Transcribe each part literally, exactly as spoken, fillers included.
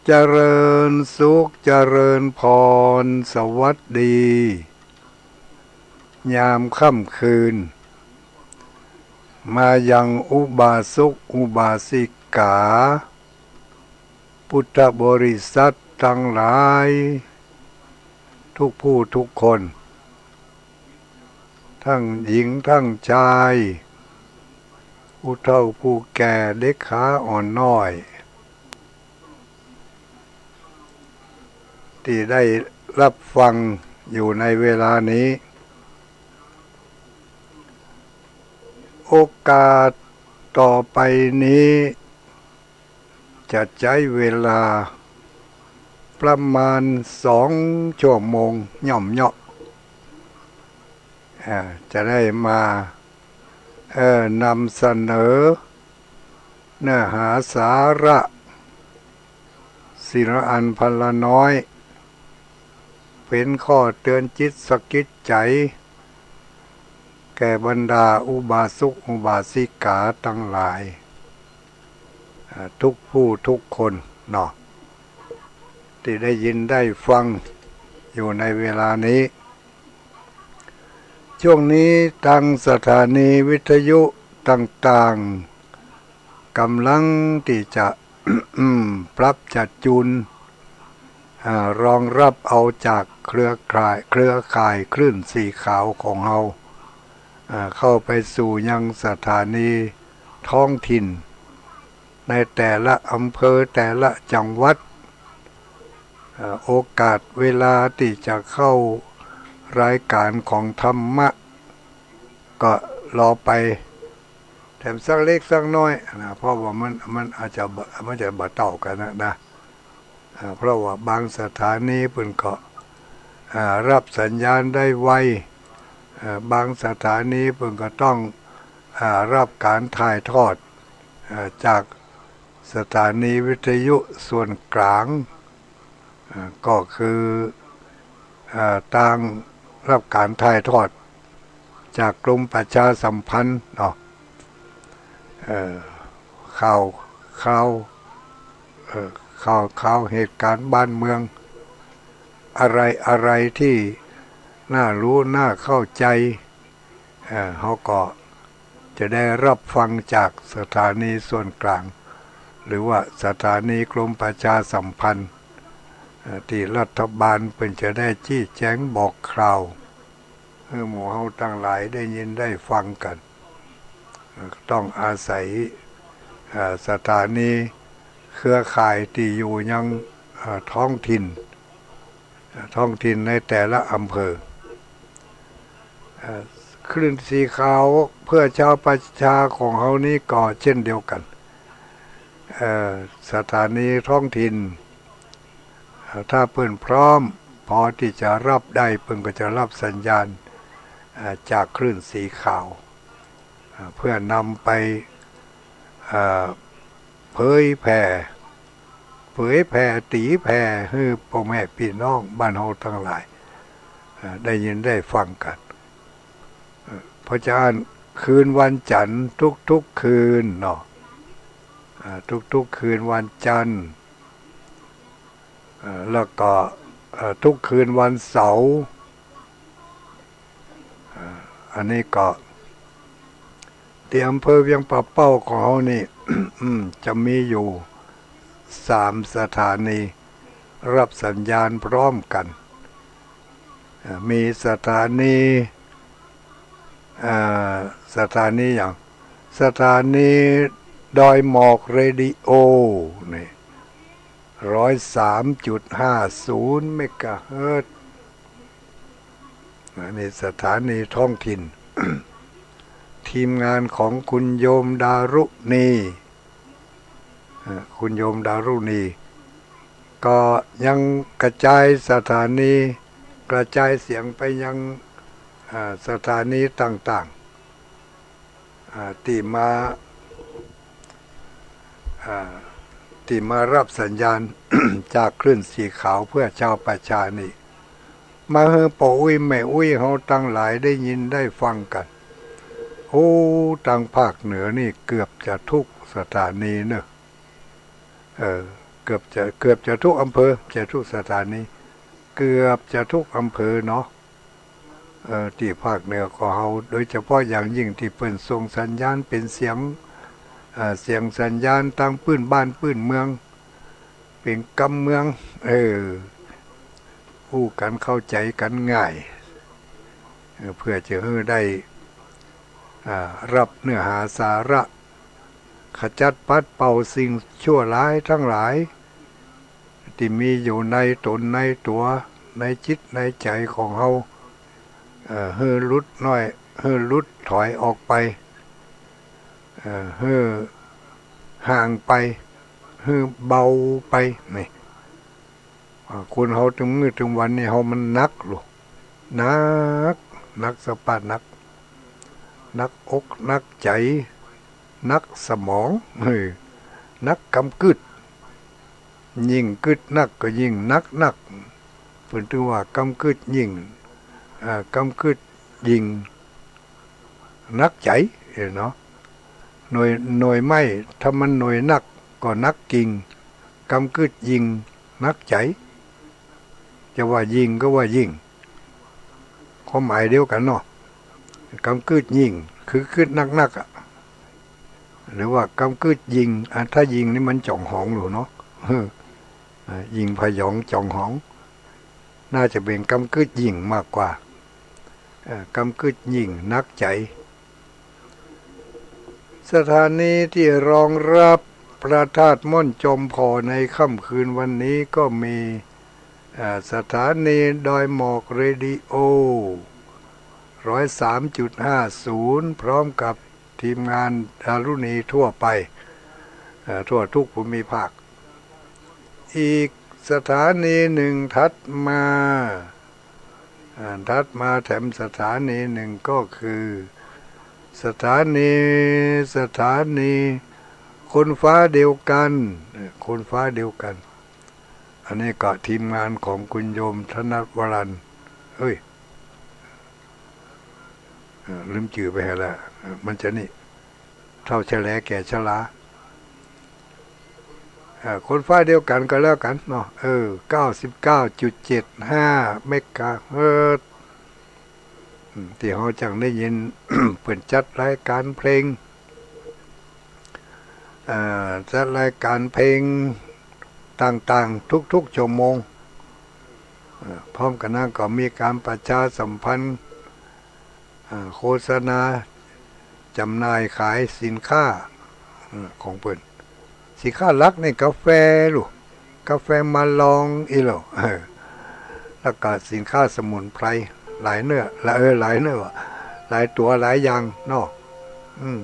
เจริญสุข เจริญพร สวัสดี ยามค่ำคืน มายังอุบาสกอุบาสิกา พุทธบริษัทตังหลาย ทุกผู้ทุกคน ทั้งหญิงทั้งจาย ผู้เฒ่าผู้แก่ เด็กขาอ่อนน้อย ตี้ได้ฮับฟังอยู่ในเวลานี้ โอกาสต่อไปนี้ จะใจ๊เวลาประมาณสองชั่วโมงย่อมเยาะ อ่า จะได้มา เอ่อ นำเสนอเนื้อหาสาระ สิ่งละอันพันละน้อย เป๋นข้อเตือนจิตสะกิดใจ๋ แก่บรรดาอุบาสกอุบาสิกาตังหลาย อ่า ทุกผู้ทุกคนเนาะ ตี้ได้ยินได้ฟังอยู่ในเวลานี้ ช่วงนี้ตางสถานีวิทยุต่างๆ ก่ำลังตี้จะ ปรับจัดจูน อ่า รองฮับเอาจากเครือข่าย เครือข่ายคลื่นสีขาวของเฮา อ่า เข้าไปสู่ยังสถานีท้องถิ่น ในแต่ละอำเภอแต่ละจังหวัด อ่า โอกาสเวลาตี้จะเข้ารายก๋านของธรรมะ ก็รอไปแถมสักเล็กสักน้อยนะ เพราะว่ามัน มันอาจจะบ่ มันจะบ่เต้ากั๋นนะ นะ อ่า เพราะว่าบางสถานีเปิ้นก็ อ่า ฮับสัญญาณได้ไว อ่า บางสถานีเปิ้นก็ต้อง อ่า ฮับก๋านถ่ายทอด อ่า จากสถานีวิทยุส่วนกลาง อ่า ก็คือ อ่า ตางฮับก๋านถ่ายทอดจากกรมประชาสัมพันธ์เนาะ เอ่อ ข่าว ข่าว เอ่อ ข่าว ข่าวเหตุก๋ารณ์บ้านเมือง อะไร อะไรตี้น่าฮู้น่าเข้าใจ๋ เอ่อ เฮาก็จะได้ฮับฟังจากสถานีส่วนกลาง หรือว่าสถานีกรมประชาสัมพันธ์ เอ่อ ตี้รัฐบาลเปิ้นจะได้ชี้แจ๋งบอกข่าว หื้อหมู่เฮาตังหลายได้ยินได้ฟังกั๋น เอ่อ ต้องอาศัย เอ่อ สถานีเครือข่ายตี้อยู่ยัง เอ่อ ท้องถิ่น เอ่อ ท้องถิ่นในแต่ละอำเภอ เอ่อ คลื่นสีขาวเพื่อชาวประชาของเฮานี้ก็เช่นเดียวกั๋น เอ่อ สถานีท้องถิ่น เอ่อ ถ้าเปิ้นพร้อม พอตี้จะฮับได้ เปิ้นก็จะฮับสัญญาณ เอ่อ จากคลื่นสีขาว เอ่อ เพื่อนำไป เอ่อ เผยแผ่ เผยแผ่ ตี๋แผ่หื้อป้อแม่ปี้น้องบ้านเฮาตังหลาย เอ่อ ได้ยินได้ฟังกั๋น เอ่อ เพราะฉะนั้นคืนวันจันทร์ทุกๆ คืนเนาะ เอ่อ ทุกๆ คืนวันจันทร์ เอ่อ แล้วก็ เอ่อ ทุกคืนวันเสาร์ เอ่อ อันนี้ก็ ตี้อำเภอเวียงป่าเป้าของเฮานี่ อืม จะมีอยู่สามสถานี ฮับสัญญาณพร้อมกั๋น เอ่อ มีสถานี เอ่อ สถานีหยัง สถานีดอยหมอกเรดิโอ นี่ ร้อยสามจุดห้าศูนย์เมกะเฮิรตซ์ อันนี้สถานีท้องถิ่น ทีมงานของคุณโยมดารุณี เอ่อ คุณโยมดารุณี ก็ยังกระจายสถานี กระจายเสียงไปยัง เอ่อ สถานีต่างๆ อ่า ตี้มา อ่า ตี้มาฮับสัญญาณ จากคลื่นสีขาวเพื่อชาวประชานี่ มาหื้อป้ออุ๊ยแม่อุ๊ยเฮาตังหลายได้ยินได้ฟังกั๋น โอ้ ตางภาคเหนือนี่เกือบจะทุกสถานีเนาะ เออ เ กือบจะ เกือบจะทุกอำเภอ จะทุกสถานี เกือบจะทุกอำเภอเนาะ เอ่อ ตี้ภาคเหนือของเฮา โดยเฉพาะอย่างยิ่งตี้เปิ้นส่งสัญญาณเป๋นเสียง เอ่อ เสียงสัญญาณตางปื้นบ้านปื้นเมือง เป๋นกำเมือง เออ ฮู้กั๋นเข้าใจ๋กั๋นง่าย เอ่อ เปื้อจะหื้อได้ อ่า ฮับเนื้อหาสาระ ขจัดปัดเป่าสิ่งชั่วร้ายตังหลาย ตี้มีอยู่ในต๋นในตั๋ว ในจิตในใจ๋ของเฮา เอ่อ หื้อหลุดน้อย หื้อหลุดถอยออกไป เอ่อ หื้อห่างไป หื้อเบาไป นี่ อ่า คนเฮาตึงมื้อตึงวันนี่เฮามันหนักลูก หนัก หนักสะปาดหนัก หนักอกหนักใจ๋ หนักสมอง เออ หนักกำกึ๊ด ยิ่งกึ๊ดนักก็ยิ่งหนักนัก เปิ้นตึงว่ากำกึ๊ดยิ่ง อ่า กำกึ๊ดยิ่ง หนักใจ๋ เอ้อเนาะ หน่วย หน่วยไม้ ถ้ามันหน่วยนักก็หนักกิ่ง กำกึ๊ดยิ่งหนักใจ๋ จะว่ายิ่งก็ว่ายิ่ง ความหมายเดียวกั๋นเนาะ กำกึ๊ดยิ่ง คือกึ๊ดนักๆ อะ หรือว่ากำกึ๊ดยิ่ง อ่ะ ถ้ายิ่งนี่มันจ๋องหองอยู่เนาะ อ่า ยิ่งผยองจ๋องหอง น่าจะเป๋นกำกึ๊ดยิ่งมากกว่า เอ่อ กำกึ๊ดยิ่งหนักใจ๋ สถานีตี้รองฮับพระธาตุม่อนจอมผ่อในค่ำคืนวันนี้ก็มี เอ่อ สถานีดอยหมอกเรดิโอ ร้อยสามจุดห้าศูนย์ พร้อมกับทีมงานดารุณีทั่วไป เอ่อ ทั่วทุกภูมิภาค อีกสถานีนึ่งถัดมา อ่า ถัดมาแถมสถานีนึ่งก็คือ สถานี สถานีคนฟ้าเดียวกั๋น เอ่อ คนฟ้าเดียวกั๋น อันนี้ก็ทีมงานของคุณโยมธนวรัน เอ้ย เอ่อ ลืมจื้อไปหั้นละ เอ่อ มันจะนี่ เฒ่าแชแลแก่ชรา เอ่อ คนฟ้าเดียวกั๋นก็แล้วกั๋นเนาะ เออ เก้าสิบเก้าจุดเจ็ดห้า เมกะเฮิรตซ์ อืม ตี้เฮาจั่งได้ยิน เปิ้นจัดรายก๋านเพลง เอ่อ จัดรายก๋านเพลงต่างๆ ทุกๆ ชั่วโมง เอ่อ พร้อมกั๋นนั้นก็มีก๋านประชาสัมพันธ์ อ่า โฆษณา จ๋ำหน่ายขายสินค้า เอ่อ ของเปิ้น สินค้าหลักนี่กาแฟลูก กาแฟมาลองอี้ลูก เออ แล้วก็สินค้าสมุนไพร หลายเนื้อ ละ เออ หลายเนื้อ หลายตั๋วหลายอย่างเนาะ อืม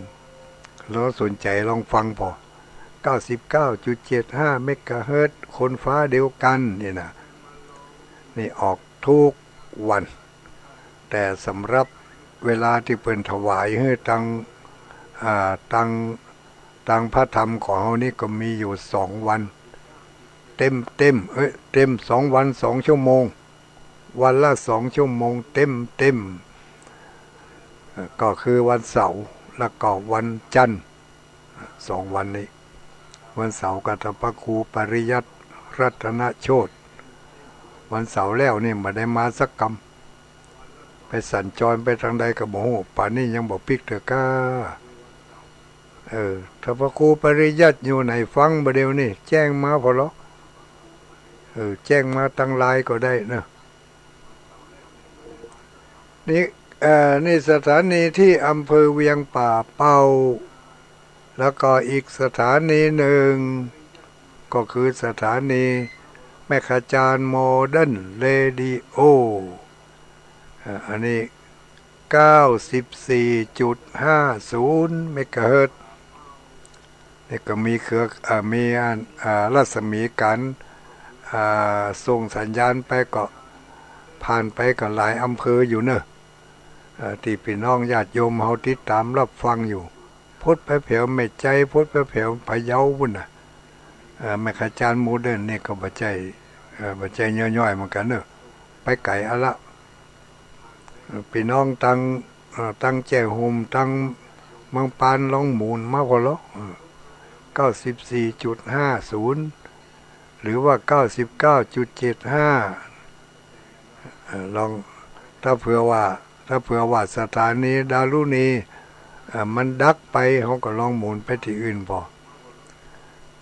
ลองสนใจ๋ลองฟังผ่อ เก้าสิบเก้าจุดเจ็ดห้า เมกะเฮิรตซ์ คนฟ้าเดียวกั๋นนี่นะ นี่ออกทุกวัน แต่สำหรับเวลาตี้เปิ้นถวายหื้อตาง อ่า ตาง ตางพระธรรมของเฮานี่ก็มีอยู่สองวัน เต็มๆ เอ้ย เต็มสองวันสองชั่วโมง วันละสองชั่วโมงเต็มๆ เอ่อ ก็คือวันเสาร์ แล้วก็วันจันทร์ สองวันนี้ วันเสาร์ก็ท่านพระครูปริยัติรัตนโชติ วันเสาร์แล้วนี่บ่ได้มาสักกำ ไปสัญจรไปตางใดก็บ่ฮู้ ป่านนี้ยังบ่ปิ๊กเตื้อก้า เออ ท่านพระครูปริยัติอยู่ไหนฟังบ่าเดี่ยวนี้ แจ้งมาผ่อลอ เออ แจ้งมาตางไลน์ก็ได้เนาะ นี่ เอ่อ นี่สถานีตี้อำเภอเวียงป่าเป้า แล้วก็อีกสถานีนึ่ง ก็คือสถานีแม่ขจารโมเดิร์นเรดิโอ เอ่อ อันนี้ เก้าสิบสี่จุดห้าศูนย์ เมกะเฮิรตซ์ นี่ก็มีเครือ เอ่อ มีอัน อ่า รัศมีก๋าน อ่า ส่งสัญญาณไปก็ ผ่านไปก็หลายอำเภออยู่เนาะ เอ่อ ตี้ปี้น้องญาติโยมเฮาติดต๋ามฮับฟังอยู่ พุดไปแผวแม่ใจ๋ พุดไปแผวพะเยาปู๊นน่ะ เอ่อ แม่ขจารโมเดิร์นนี่ก็บ่ใจ้ เอ่อ บ่ใจ้ย่อยๆ เหมือนกั๋นเนาะ ไปไก๋อะละ เอ่อ ปี้น้องตาง เอ่อ ตางแจ้ห่ม ตางเมืองปานลองหมุนมาผ่อลอ เอ่อ เก้าสิบสี่จุดห้าศูนย์ หรือว่า เก้าสิบเก้าจุดเจ็ดห้า เอ่อ ลอง ถ้าเผื่อว่า ถ้าเผื่อว่าสถานีดารุณี เอ่อ มันดักไป เฮาก็ลองหมุนไปตี้อื่นผ่อ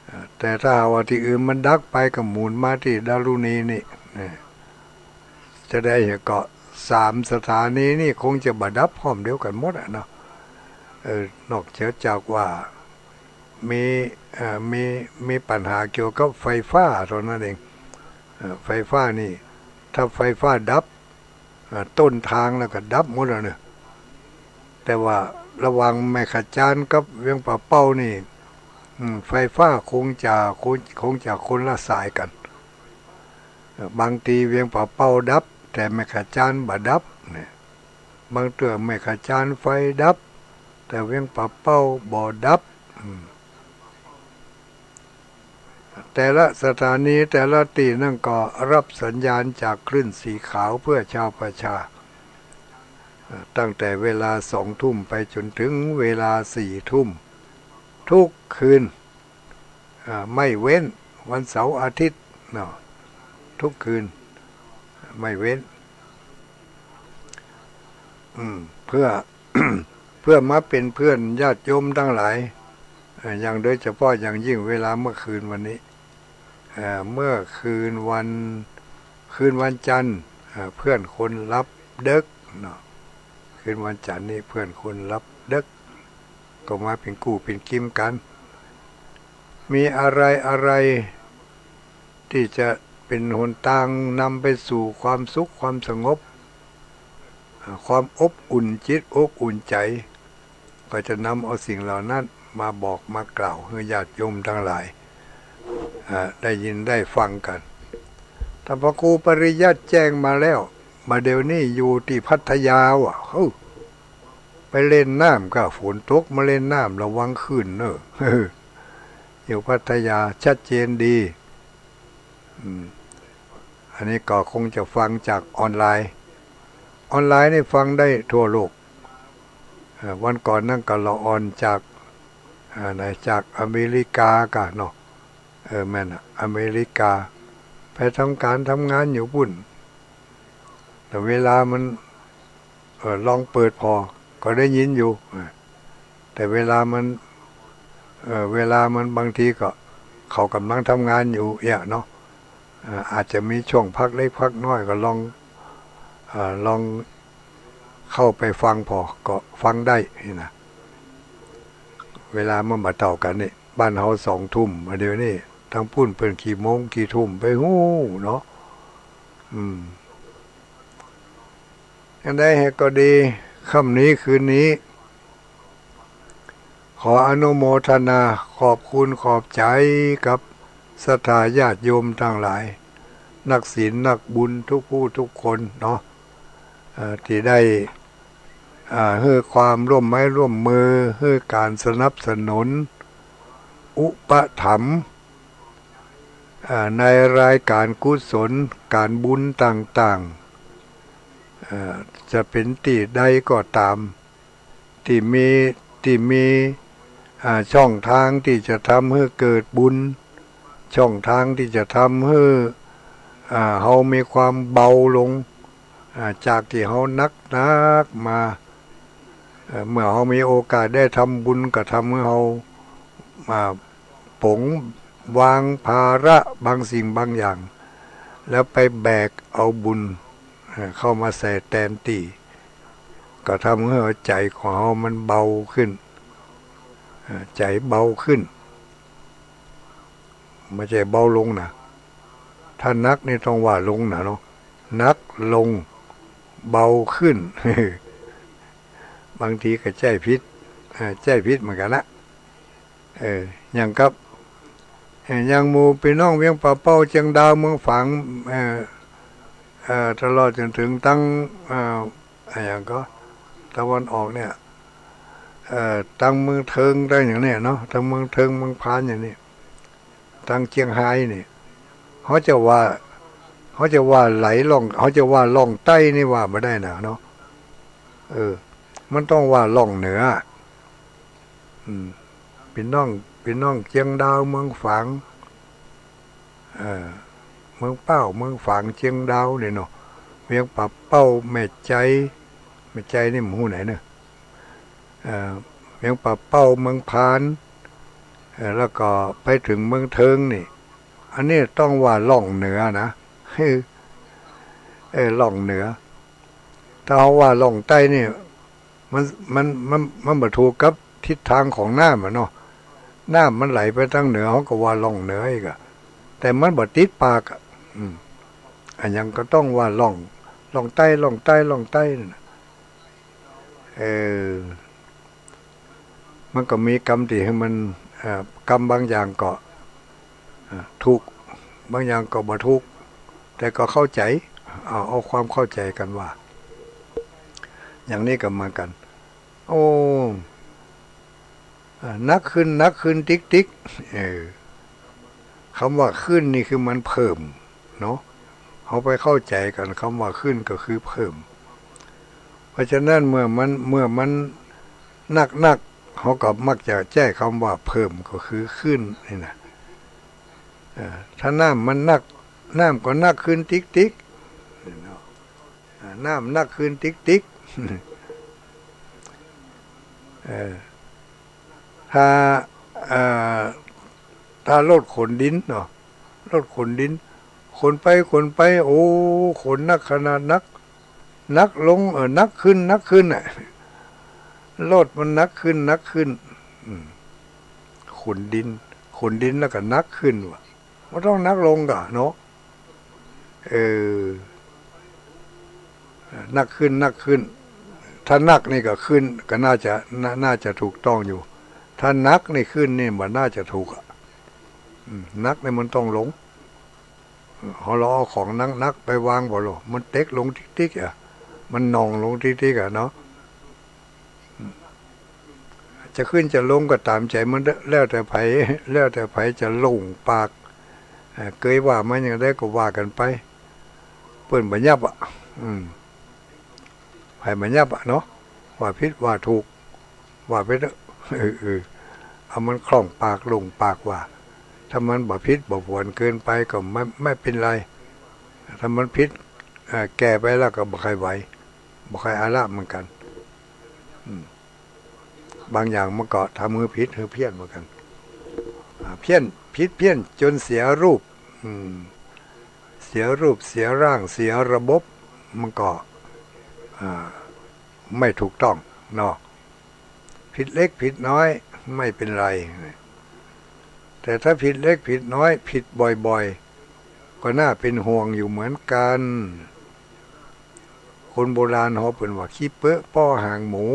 เอ่อ แต่ถ้าหากว่าตี้อื่นมันดักไป ก็หมุนมาตี้ดารุณีนี่ นี่ จะได้เห็นก็สามสถานีนี่คงจะบ่ดับพร้อมเดียวกั๋นหมดอะเนาะ เออ นอกเสียจากว่ามี เอ่อ มี มีปัญหาเกี่ยวกับไฟฟ้าเท่านั้นเอง เอ่อ ไฟฟ้านี่ ถ้าไฟฟ้าดับ เอ่อ ต้นทางแล้วก็ดับหมดแล้วเนาะ แต่ว่าระหว่างแม่ขจานกับเวียงป่าเป้านี่ อืม ไฟฟ้าคงจะ คง คงจะคนละสายกั๋น เอ่อ บางทีเวียงป่าเป้าดับ แต่แม่ขจานบ่ดับเนี่ย บางเตื้อแม่ขจานไฟดับ แต่เวียงป่าเป้าบ่ดับ อืม แต่ละสถานีแต่ละตี้นั่นก็รับสัญญาณจากคลื่นสีขาวเพื่อชาวประชา เอ่อ ตั้งแต่เวลาสองทุ่มไปจ๋นเถิงเวลาสี่ทุ่ม ทุกคืน อ่า ไม่เว้นวันเสาร์อาทิตย์เนาะ ทุกคืน ไม่เว้น อืม เพื่อ เพื่อมาเป๋นเพื่อนญาติโยมตังหลาย เอ่อ อย่างโดยเฉพาะอย่างยิ่งเวลาเมื่อคืนวันนี้ เอ่อ เมื่อคืนวัน คืนวันจันทร์ เอ่อ เพื่อนคนหลับเดิ็กเนาะ คืนวันจันทร์นี่เพื่อนคนหลับเดิ็ก ก็มาเป๋นกู้เป๋นกิมกั๋น มีอะไรอะไรตี้จะเป๋นหนตางนำไปสู่ความสุขความสงบ อ่า ความอบอุ่นจิตอบอุ่นใจ๋ ก็จะนำเอาสิ่งเหล่านั้นมาบอกมากล่าวหื้อญาติโยมตังหลาย อ่า ได้ยินได้ฟังกั๋น ต้านพระครูปริยัติแจ้งมาแล้ว บ่าเดี่ยวนี้อยู่ตี้พัทยาว่ะ เฮ้อ ไปเล่นน้ำก้า ฝนตกมาเล่นน้ำระวังคลื่นเน่อ อยู่พัทยาชัดเจนดี อืม อันนี้ก็คงจะฟังจากออนไลน์ ออนไลน์นี่ฟังได้ทั่วโลก เอ่อ วันก่อนนั้นก็ละออนจาก อ่า ไหน จากอเมริกาก้าเนาะ เออ แม่นอะ อเมริกา ไปทำก๋านทำงานอยู่ปู๊น แต่เวลามัน เอ่อ ลองเปิดผ่อ ก็ได้ยินอยู่ เออ แต่เวลามัน เอ่อ เวลามันบางทีก็ เขาก่ำลังทำงานอยู่เอี้ยเนาะ เอ่อ อาจจะมีช่วงพักเล็กพักน้อย ก็ลอง เอ่อ ลองเข้าไปฟังผ่อ ก็ฟังได้นี่นะ เวลามันบ่เต้ากั๋นนี่ บ้านเฮาสองทุ่ม บ่าเดี่ยวนี้ ตังปู๊นเปิ้นกี่โมงกี่ทุ่มไปฮู้เนาะ อืม อย่างใดแหกก็ดี ค่ำนี้คืนนี้ ขออนุโมทนาขอบคุณขอบใจ๋กับศรัทธาญาติโยมตังหลาย นักศีลนักบุญทุกผู้ทุกคนเนาะ เอ่อ ตี้ได้ อ่า หื้อความร่วมไม้ร่วมมือ หื้อก๋านสนับสนุน อุปถัมภ์ อ่า ในรายก๋านกุศล ก๋านบุญต่างๆ เอ่อ จะเป๋นตี้ใดก็ต๋าม ตี้มี ตี้มี อ่า ช่องตางตี้จะทำหื้อเกิดบุญ ช่องตางตี้จะทำหื้อ อ่า เฮามีความเบาลง อ่า จากตี้เฮาหนักๆ มา เอ่อ เมื่อเฮามีโอกาสได้ทำบุญก็ทำหื้อเฮา อ่า ป๋งวางภาระบางสิ่งบางอย่าง แล้วไปแบกเอาบุญ เอ่อ เข้ามาใส่แตนตี้ ก็ทำหื้อใจ๋ของเฮามันเบาขึ้น เอ่อ ใจ๋เบาขึ้น บ่ใจ้เบาลงนะ ถ้าหนักนี่ต้องว่าลงนะเนาะ หนักลง เบาขึ้น บางทีก็ใจ้ผิด เอ่อ ใจ้ผิดเหมือนกั๋นนะ เออ อย่างกับ เอ่อ อย่างหมู่ปี้น้องเวียงป่าเป้า เจียงดาว เมืองฝาง เอ่อ เอ่อ ตลอดจ๋นเถิงตัง เอ่อ อะหยังก็ ตะวันออกเนี่ย เอ่อ ตังเมืองเทิง ตังอย่างเนี่ยเนาะ ตังเมืองเทิง เมืองพานอย่างนี้ ตังเจียงฮายนี่ เฮาจะว่า เฮาจะว่าไหลล่อง เฮาจะว่าล่องใต้นี่ว่าบ่ได้นะเนาะ เออ มันต้องว่าล่องเหนือ อืม ปี้น้อง ปี้น้องเจียงดาว เมืองฝาง เอ่อ เมืองเป้า เมืองฝาง เจียงดาวเนี่ยเนาะ เวียงป่าเป้า แม่ใจ แม่ใจนี่มันฮู้ไหนเนาะ เอ่อ เวียงป่าเป้า เมืองพาน เอ่อ แล้วก็ไปเถิงเมืองเทิงนี่ อันนี้ต้องว่าล่องเหนือนะ เออ ล่องเหนือ ถ้าเฮาว่าล่องใต้นี่ มัน มัน มัน มันบ่ถูกกับทิศทางของน้ำอะเนาะ น้ำมันไหลไปตางเหนือ เฮาก็ว่าล่องเหนืออีกอะ แต่มันบ่ติดปากอะ อืม อะหยังก็ต้องว่าล่อง ล่องใต้ ล่องใต้ ล่องใต้นั่นน่ะ เออ มันก็มีกำตี้หื้อมัน เอ่อ กำบางอย่างก็ เอ่อ ถูก บางอย่างก็บ่ถูก แต่ก็เข้าใจ๋ เอา เอาความเข้าใจ๋กั๋นว่า อย่างนี้ก็เหมือนกั๋น โอ้ เอ่อ หนักขึ้น หนักขึ้นติ๊กๆ เออ กำว่าขึ้นนี่คือมันเพิ่มเนาะ เฮาไปเข้าใจ๋กั๋น กำว่าขึ้นก็คือเพิ่ม เพราะฉะนั้นเมื่อมัน เมื่อมันหนักๆ เฮาก็มักจะใจ๊กำว่าเพิ่มก็คือขึ้นนี่นะ เอ่อ ถ้าน้ำมันหนัก น้ำก็หนักขึ้นติ๊กๆ เนาะ อ่า น้ำหนักขึ้นติ๊กๆ เออ ถ้า เอ่อ ถ้ารถขนดินเนาะ รถขนดิน ขนไปขนไป โอ้ ขนหนักขนาดนัก หนักลง เออ หนักขึ้น หนักขึ้นน่ะ รถมันหนักขึ้น หนักขึ้น อืม ขนดิน ขนดินแล้วก็หนักขึ้นว่ะ บ่ต้องหนักลงก่ะเนาะ เออ หนักขึ้น หนักขึ้น ถ้าหนักนี่ก็ขึ้น ก็น่าจะ น่า น่าจะถูกต้องอยู่ ถ้าหนักนี่ขึ้นนี่มันน่าจะถูกอะ อืม หนักนี่มันต้องลง เออ เฮาเอาของหนักๆ ไปวางบ่ล่ะ มันเต็กลงติ๊กๆ อะ มันหน่องลงติ๊กๆ อะเนาะ อืม จะขึ้นจะลงก็ต๋ามใจ๋มัน แล้วแต่ใผ แล้วแต่ใผจะหลงปาก เอ่อ เกยว่ามาอย่างใดก็ว่ากั๋นไป เปิ้นบ่ยับอะ อืม ใผบ่ยับอะเนาะ ว่าผิดว่าถูก ว่าไปเต๊อะ เออ เออ เอามันคล่องปากหลงปากว่า ถ้ามันบ่ผิดบ่ผวนเกินไปก็ไม่ ไม่เป๋นไร ถ้ามันผิด เอ่อ แก้ไปแล้วก็บ่ใค่ไหว บ่ใค่เอาละเหมือนกั๋น อืม บางอย่างมันก็ทำหื้อผิดหื้อเพี้ยนเหมือนกั๋น อ่า เพี้ยน ผิดเพี้ยนจ๋นเสียรูป อืม เสียรูป เสียร่าง เสียระบบ มันก็ อ่า ไม่ถูกต้องเนาะ ผิดเล็กผิดน้อยไม่เป๋นไร แต่ถ้าผิดเล็กผิดน้อย ผิดบ่อยๆ ก็น่าเป๋นห่วงอยู่เหมือนกั๋น คนโบราณเฮาเปิ้นว่าขี้เป๊อะป้อหางหมู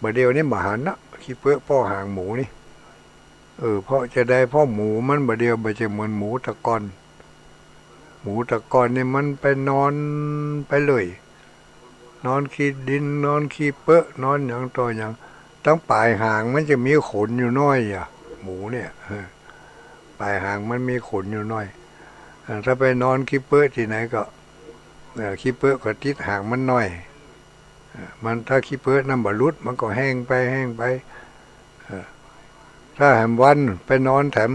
บ่าเดี่ยวนี้บ่หันนะ ขี้เป๊อะป้อหางหมูนี่ เออ เพราะจะใด เพราะหมูมันบ่าเดี่ยวบ่ใจ้เหมือนหมูตะก่อน หมูตะก่อนนี่มันไปนอนไปเลย นอนขี้ดิน นอนขี้เป๊อะ นอนหยังต่อหยัง ตังป๋ายหางมันจะมีขนอยู่หน้อยอะ หมูเนี่ย เออ ป๋ายหางมันมีขนอยู่หน้อย เออ ถ้าไปนอนขี้เป๊อะตี้ไหนก็ เออ ขี้เป๊อะก็ติดหางมันหน้อย เออ มัน ถ้าขี้เป๊อะนั้นบ่หลุด มันก็แห้งไป แห้งไป เออ ถ้าแหมวันไปนอนแถม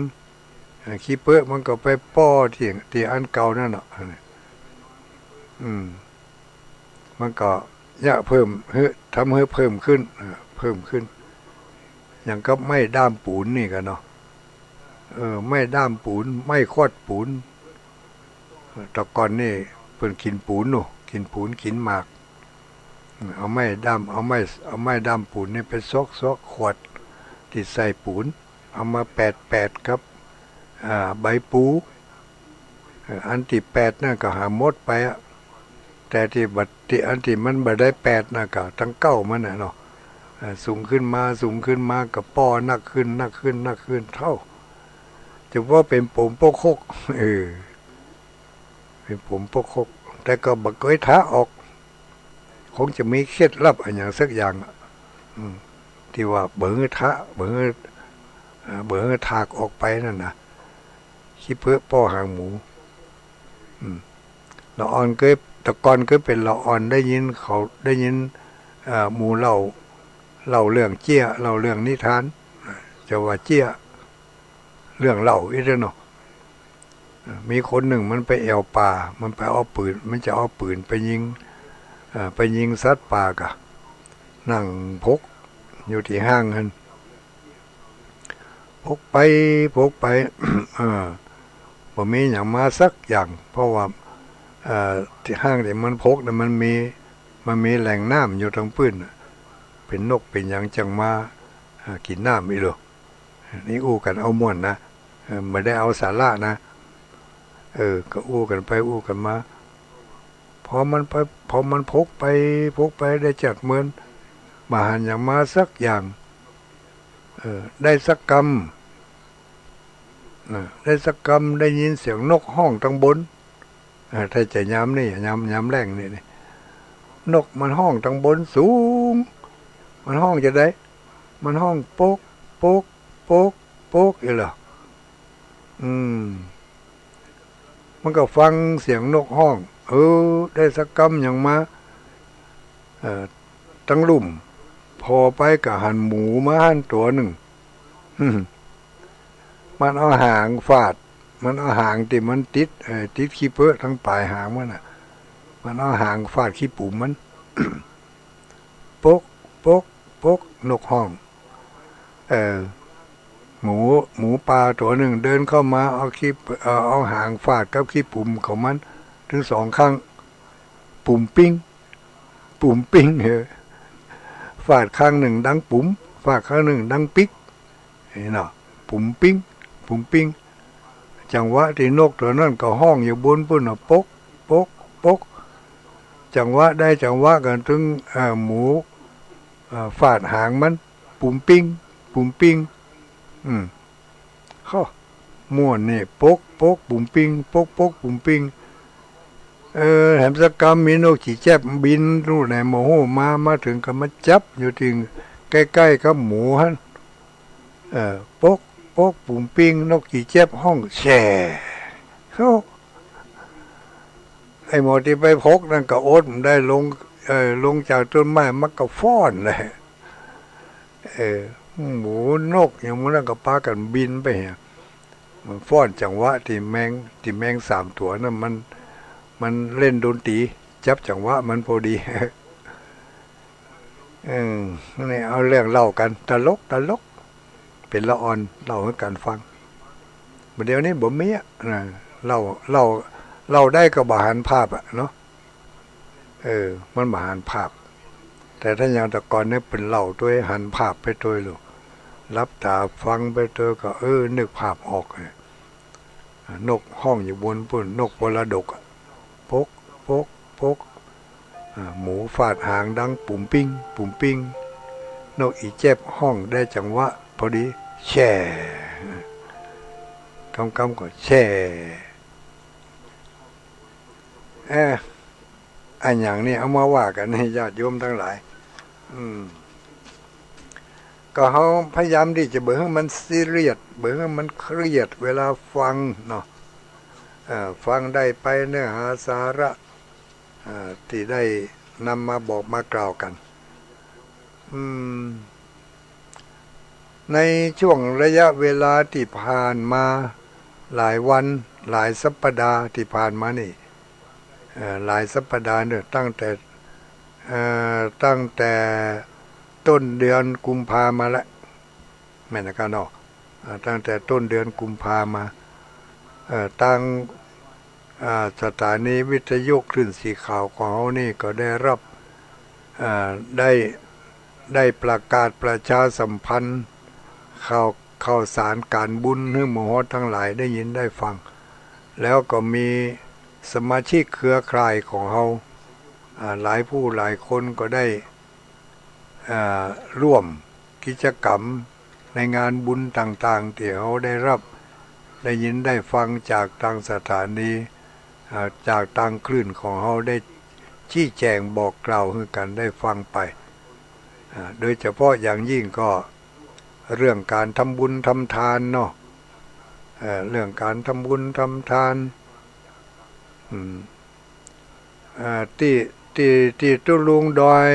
เอ่อ ขี้เป๊อะมันก็ไปป้อตี้ ตี้อันเก่านั่นเนาะ อืม มันก็เยียะเพิ่มหื้อ ทำหื้อเพิ่มขึ้น เอ่อ เพิ่มขึ้น อย่างกับไม้ด้ามปูนนี่กั๋นเนาะ เออ ไม้ด้ามปูน ไม้ขวดปูน เอ่อ แต่ก่อนนี่เปิ้นกิ๋นปูนเนาะ กิ๋นปูน กิ๋นหมาก เอาไม้ด้าม เอาไม้ เอาไม้ด้ามปูนนี่ไปซอกๆ ขวดตี้ใส่ปูน เอามาแปดๆ กับ อ่า ใบปู เอ่อ อันตี้แปดนั่นก็หาหมดไปอะ แต่ตี้บ่ ตี้อันตี้มันบ่ได้แปดนั่นก็ตังเก๊ามันน่ะเนาะ เอ่อ สูงขึ้นมา สูงขึ้นมา ก็ป้อนักขึ้น นักขึ้น นักขึ้น เต้า จะว่าเป๋นป๋มปกหก เออ เป๋นป๋มปกหก แต่ก็บ่เกยทะออก คงจะมีเคล็ดลับอะหยังสักอย่างอะ อืม ตี้ว่าบ่หื้อทะ บ่หื้อ เอ่อ บ่หื้อถากออกไปนั่นนะ ขี้เป๊อะป้อหางหมู อืม ละอ่อนเกย แต่ก่อนเกยเป๋นละอ่อนได้ยินเขา ได้ยิน เอ่อ หมู่เล่า เล่าเรื่องเจี้ย เล่าเรื่องนิทาน จะว่าเจี้ย เรื่องเล่าอี้เด้อเนาะ มีคนนึ่งมันไปแอ่วป่า มันไปเอาปืน มันจะเอาปืนไปยิง เอ่อ ไปยิงสัตว์ป่าก่ะ นั่งพกอยู่ตี้ห้างหั้น พกไป พกไป เออ บ่มีหยังมาสักอย่าง เพราะว่า เอ่อ ตี้ห้างตี้มันพกน่ะ มันมี มันมีแหล่งน้ำอยู่ตางปื้นน่ะ เป๋นนกเป๋นหยังจั่งมา เอ่อ กิ๋นน้ำอี้โล นี่อู้กั๋นเอาม่วนนะ เออ บ่ได้เอาสาระนะ เออ ก็อู้กั๋นไปอู้กั๋นมา พอมันไป พอมันพกไป พกไปได้จัดเมิน บ่หันหยังมาสักอย่าง เออ ได้สักกำ นะ ได้สักกำ ได้ยินเสียงนกฮ้องตางบน เออ ถ้าจะยามนี่ ยาม ยามแล้งนี่ นี่ นกมันฮ้องตางบนสูง มันฮ้องจาใด มันฮ้องปก ปก ปก ปก อี้เหรอ อืม มันก็ฟังเสียงนกฮ้อง เออ ได้สักกำหยังมา เอ่อ ตางลุ่ม ผ่อไปก็หันหมูมาหั้นตั๋วนึ่ง มันเอาหางฟาด มันเอาหางตี้มันติด เอ่อ ติดขี้เป๊อะตางป๋ายหางมันน่ะ มันเอาหางฟาดขี้ปุ๋มมัน ปก ปก ปก นกฮ้อง เอ่อ หมู หมูป่าตั๋วนึ่งเดินเข้ามา เอาขี้ เอ่อ เอาหางฟาดกับขี้ปุ๋มของมัน ตึงสองข้าง ปุ๋มปิ้ง ปุ๋มปิ้ง เออ ฟาดข้างนึ่งดังปุ๋ม ฟาดข้างนึ่งดังปิ๊ก นี่เนาะ ปุ๋มปิ้ง ปุ๋มปิ้ง จังหวะตี้นกตั๋วนั้นก็ฮ้องอยู่บนปู๊นน่ะ ปก ปก ปก จังหวะได้จังหวะกั๋นตึง เอ่อ หมู เอ่อ ฟาดหางมัน ปุ๋มปิ้ง ปุ๋มปิ้ง อืม โฮ ม่วนนี่ ปก ปก ปุ๋มปิ้ง ปก ปก ปุ๋มปิ้ง เออ แถมสักกำมีนกขี้แจ๊บบินลูกไหนบ่ฮู้มา มาเถิงก็มาจับอยู่ตี้ใก้ๆ กับหมูหั้น เออ ปก ปก ปุ๋มปิ้ง นกขี้แจ๊บฮ้องแช่ โฮ ไอ้หมอตี้ไปพกนั้นก็อดบ่ได้ ลง เออ ลงจากต้นไม้มันก็ฟ้อนเลย เออ หมูนกหยังหมู่นั้นก็ปากั๋นบินไปเหีย มันฟ้อนจังหวะตี้แมง ตี้แมงสามตั๋วนั้นมัน มันเล่นดนตรี จับจังหวะมันพอดี เออ นี่เอาเรื่องเล่ากั๋น ตลก ตลก เป๋นละอ่อน เล่าหื้อกั๋นฟัง บ่าเดี่ยวนี้บ่มีอะ นะ เล่า เล่า เล่าได้ก็บ่หันภาพอะเนาะ เออ มันบ่หันภาพ แต่ถ้ายามแต่ก่อนนี่เปิ้นเล่าตวยหันภาพไปตวยลูก หลับต๋าฟังไปตวยก็ เออ นึกภาพออก นกฮ้องอยู่บนปู๊น นกมรดกอะ ปก ปก ปก อ่า หมูฟาดหางดังปุ๋มปิ้ง ปุ๋มปิ้ง นกอีแจ๊บฮ้องได้จังหวะพอดี แช่ กำๆ ก็แช่ เอ๊ะ อะหยังนี่ เอามาว่ากั๋นนี่ ญาติโยมตังหลาย อืม ก็เฮาพยายามตี้จะบ่หื้อมันซีเรียส บ่หื้อมันเครียดเวลาฟังเนาะ เอ่อ ฟังได้ไปเนื้อหาสาระ เอ่อ ตี้ได้นำมาบอกมากล่าวกั๋น อืม ในช่วงระยะเวลาตี้ผ่านมาหลายวันหลายสัปดาห์ตี้ผ่านมานี่ เอ่อ หลายสัปดาห์เนาะ ตั้งแต่ เอ่อ ตั้งแต่ต้นเดือนกุมภามาแล้ว แม่นกะเนาะ เอ่อ ตั้งแต่ต้นเดือนกุมภามา เอ่อ ตาง อ่า สถานีวิทยุคลื่นสีขาวของเฮานี่ก็ได้ฮับ อ่า ได้ ได้ประกาศประชาสัมพันธ์ข่าว ข่าวสารก๋านบุญหื้อหมู่เฮาตังหลายได้ยินได้ฟัง แล้วก็มีสมาชิกเครือข่ายของเฮา อ่า หลายผู้หลายคนก็ได้ อ่า ร่วมกิจกรรมในงานบุญต่างๆ ตี้เฮาได้ฮับ ได้ยินได้ฟังจากตางสถานี อ่า จากตางคลื่นของเฮาได้ชี้แจ๋งบอกกล่าวหื้อกั๋นได้ฟังไป อ่า โดยเฉพาะอย่างยิ่งก็เรื่องก๋านทำบุญทำทานเนาะ เอ่อ เรื่องก๋านทำบุญทำทาน อืม อ่า ตี้ ตี้ ตี้ตุ๊ลุงดอย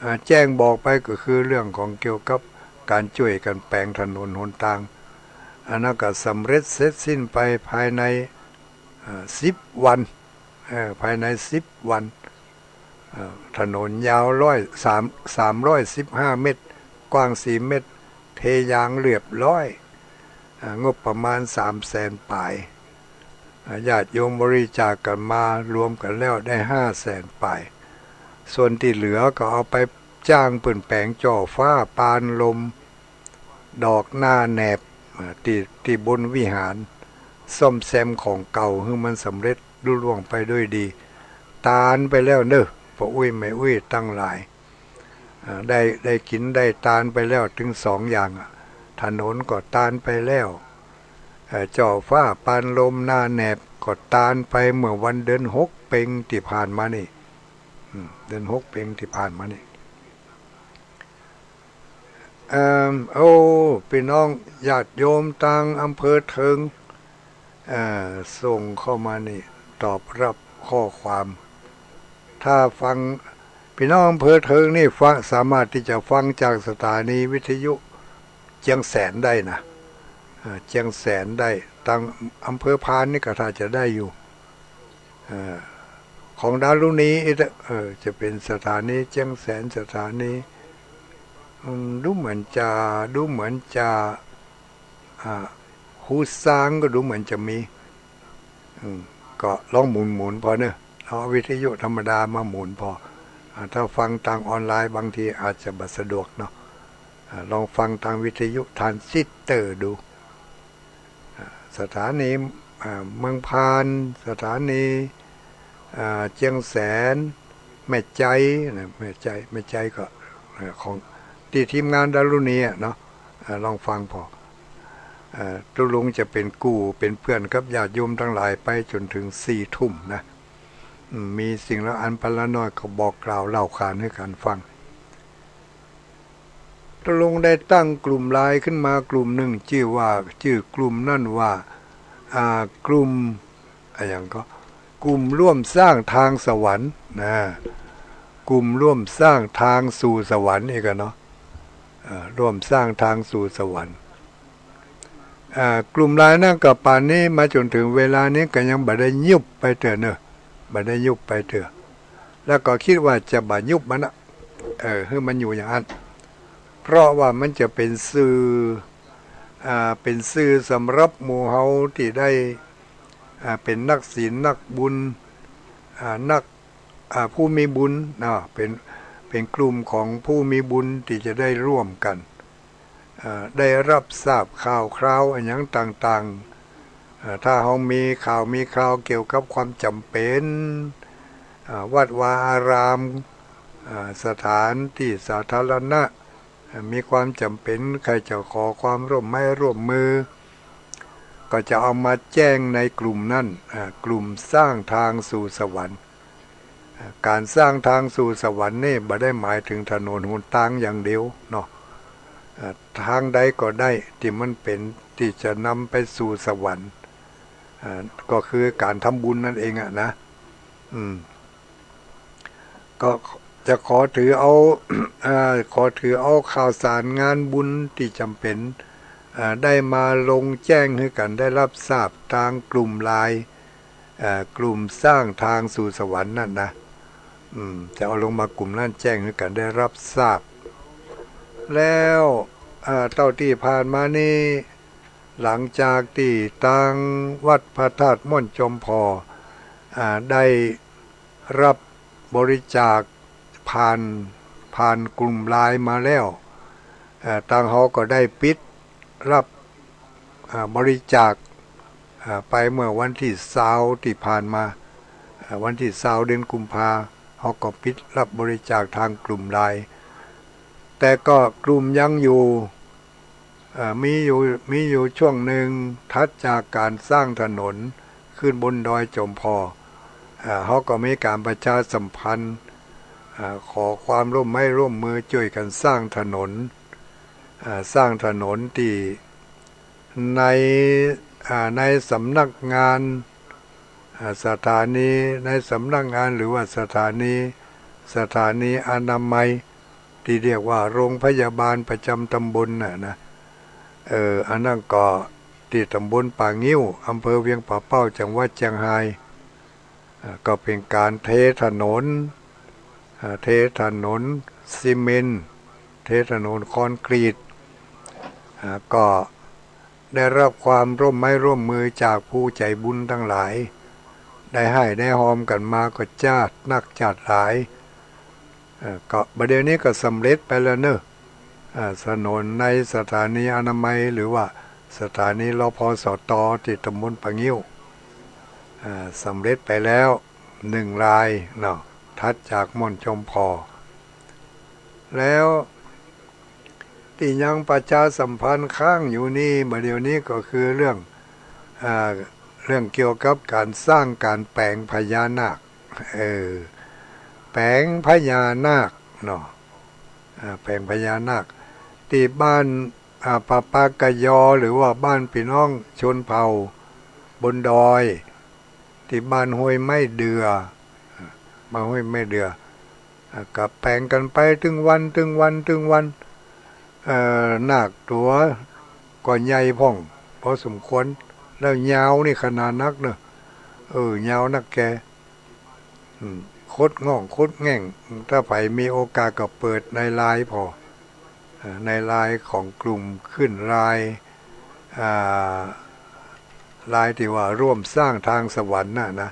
อ่า แจ้งบอกไปก็คือเรื่องของเกี่ยวกับก๋านจ้วยกั๋นแป๋งถนนหนตาง อันนั้นก็สำเร็จเสร็จสิ้นไปภายใน เอ่อ สิบวัน เออ ภายในสิบวัน เอ่อ ถนนยาวร้อย สาม สามร้อยสิบห้าเมตร กว้างสี่เมตร เทยางเรียบร้อย อ่า งบประมาณสามแสนปลาย อ่า ญาติโยมบริจาคกั๋นมารวมกั๋นแล้วได้ห้าแสนปลาย ส่วนตี้เหลือก็เอาไปจ้างเปิ้นแป๋งจ่อฟ้าปานลม ดอกหน้าแหนบ อ่า ตี้ ตี้บนวิหาร ซ่อมแซมของเก่าหื้อมันสำเร็จลุล่วงไปด้วยดี ตานไปแล้วเน่อ ป้ออุ๊ยแม่อุ๊ยตังหลาย อ่า ได้ ได้กิ๋นได้ตานไปแล้วตึงสองอย่างอะ ถนนก็ตานไปแล้ว เอ่อ จ่อฟ้าปานลมหน้าแหนบก็ตานไปเมื่อวันเดือนหกเป็งตี้ผ่านมานี่ อืม เดือนหกเป็งตี้ผ่านมานี่ เอิ่ม โอ้ ปี้น้องญาติโยมตางอำเภอเถิง เอ่อ ส่งเข้ามานี่ ตอบรับข้อความ ถ้าฟัง ปี้น้องอำเภอเถิงนี่ฟัง สามารถตี้จะฟังจากสถานีวิทยุเจียงแสนได้นะ เอ่อ เจียงแสนได้ ตางอำเภอพานนี่ก็ถ้าจะได้อยู่ เอ่อ ของดารุณี เอ่อ จะเป๋นสถานีเจียงแสน สถานี อืม ดูเหมือนจะ ดูเหมือนจะ อ่า ฮูซางก็ดูเหมือนจะมี อืม ก็ลองหมุนๆ ผ่อเน่อ เอาวิทยุธรรมดามาหมุนผ่อ อ่า ถ้าฟังตางออนไลน์บางทีอาจจะบ่สะดวกเนาะ อ่า ลองฟังตางวิทยุทรานซิสเตอร์ดู อ่า สถานี อ่า เมืองพาน สถานี อ่า เจียงแสน แม่ใจนะ แม่ใจ แม่ใจก็ อ่า ของตี้ทีมงานดารุณีอะเนาะ อ่า ลองฟังผ่อ อ่า ตุ๊ลุงจะเป๋นกู้เป๋นเปื้อนกับญาติโยมตังหลายไปจ๋นเถิงสี่ทุ่มนะ อืม มีสิ่งละอันพันละน้อยก็บอกกล่าวเล่าขานหื้อกั๋นฟัง ตุ๊ลุงได้ตั้งกลุ่มไลน์ขึ้นมากลุ่มนึ่ง จื้อว่า จื้อกลุ่มนั้นว่า อ่า กลุ่ม อะหยังก็ กลุ่มร่วมสร้างทางสวรรค์นะ กลุ่มร่วมสร้างทางสู่สวรรค์นี่กั๋นเนาะ เอ่อ ร่วมสร้างทางสู่สวรรค์ อ่า กลุ่มไลน์นั้นก็ป่านนี้มาจ๋นเถิงเวลานี้ก็ยังบ่ได้ยุบไปเตื้อเน่อ บ่ได้ยุบไปเตื้อ แล้วก็กึ๊ดว่าจะบ่ยุบมันนะ เออ หื้อมันอยู่อย่างนั้น เพราะว่ามันจะเป๋นสื่อ อ่า เป๋นสื่อสำหรับหมู่เฮาตี้ได้ อ่า เป๋นนักศีลนักบุญ อ่า นัก อ่า ผู้มีบุญเนาะ เป๋น เป๋นกลุ่มของผู้มีบุญตี้จะได้ร่วมกั๋น อ่า ได้ฮับทราบข่าวคราวอะหยังต่างๆ อ่า ถ้าเฮามีข่าวมีคราวเกี่ยวกับความจ๋ำเป๋น อ่า วัดวาอาราม อ่า สถานตี้สาธารณะ อ่า มีความจ๋ำเป๋น ใค่จะขอความร่วมไม้ร่วมมือ ก็จะเอามาแจ้งในกลุ่มนั้น อ่า กลุ่มสร้างทางสู่สวรรค์ อ่า ก๋านสร้างทางสู่สวรรค์นี่บ่ได้หมายเถิงถนนหนตางอย่างเดียวเนาะ อ่า ตางใดก็ได้ตี้มันเป๋น ตี้จะนำไปสู่สวรรค์ อ่า ก็คือก๋านทำบุญนั่นเองอะนะ อืม ก็จะขอถือเอา อ่า ขอถือเอาข่าวสารงานบุญตี้จ๋ำเป๋น อ่า ได้มาลงแจ้งหื้อกั๋นได้ฮับทราบตางกลุ่มไลน์ อ่า กลุ่มสร้างทางสู่สวรรค์นั่นนะ อืม จะเอาลงมากลุ่มนั้นแจ้งหื้อกั๋นได้ฮับทราบ แล้ว อ่า เต้าตี้ผ่านมานี้ หลังจากตี้ตางวัดพระธาตุม่อนจอมผ่อ อ่า ได้ฮับบริจาคผ่าน ผ่านกลุ่มไลน์มาแล้ว เอ่อ ตางเฮาก็ได้ปิดฮับ อ่า บริจาค อ่า ไปเมื่อวันตี้ซาวตี้ผ่านมา อ่า วันตี้ซาวเดือนกุมภา เฮาก็ปิดฮับบริจาคตางกลุ่มไลน์ แต่ก็กลุ่มยังอยู่ เอ่อ มีอยู่ มีอยู่ช่วงนึ่ง ถัดจากก๋านสร้างถนนขึ้นบนดอยจอมผ่อ เอ่อ เฮาก็มีก๋านประชาสัมพันธ์ เอ่อ ขอความร่วมไม้ร่วมมือจ้วยกั๋นสร้างถนน เอ่อ สร้างถนนตี้ใน อ่า ในสำนักงาน อ่า สถานี ในสำนักงานหรือว่าสถานี สถานีอนามัย ตี้เรียกว่าโรงพยาบาลประจ๋ำต๋ำบลน่ะนะ เออ อันนั้นก็ ตี้ต๋ำบลป่างิ้ว อำเภอเวียงป่าเป้า จังหวัดเจียงฮาย อ่า ก็เป๋นก๋านเทถนน อ่า เทถนนซีเมนต์ เทถนนคอนกรีต อ่า ก็ได้ฮับความฮ่วมไม้ฮ่วมมือจากผู้ใจ๋บุญตังหลาย ได้ฮ้ายได้ฮอมกั๋นมาก็จ๊าดนักจ๊าดหลาย เอ่อ ก็บ่าเดี่ยวนี้ก็สำเร็จไปแล้วเนาะ อ่า ถนนในสถานีอนามัย หรือว่าสถานี รพสต ตี้ต๋ำบลป่างิ้ว อ่า สำเร็จไปแล้วหนึ่งรายเนาะ ถัดจากม่อนจอมผ่อ แล้วตี้ยังประชาสัมพันธ์ค้างอยู่นี่ บ่าเดี่ยวนี้ก็คือเรื่อง อ่า เรื่องเกี่ยวกับก๋านสร้างก๋านแป๋งพญานาค เออ แป๋งพญานาคเนาะ อ่า แป๋งพญานาค ตี้บ้าน อ่า ป่าปากกะยอ หรือว่าบ้านปี้น้องชนเผ่าบนดอย ตี้บ้านห้วยไม้เดือ บ้านห้วยไม้เดือ อ่า ก็แป๋งกั๋นไปตึงวัน ตึงวัน ตึงวัน เอ่อ นาคตั๋วก็ใหญ่พ่อง พอสมควร แล้วยาวนี่ขนาดนักเนาะ เออ ยาวนักแก่ อืม คดง่องคดแง่ง ถ้าใผมีโอกาสก็เปิดในไลน์ผ่อ เอ่อ ในไลน์ของกลุ่มขึ้นไลน์ อ่า ไลน์ตี้ว่าฮ่วมสร้างตางสวรรค์น่ะนะ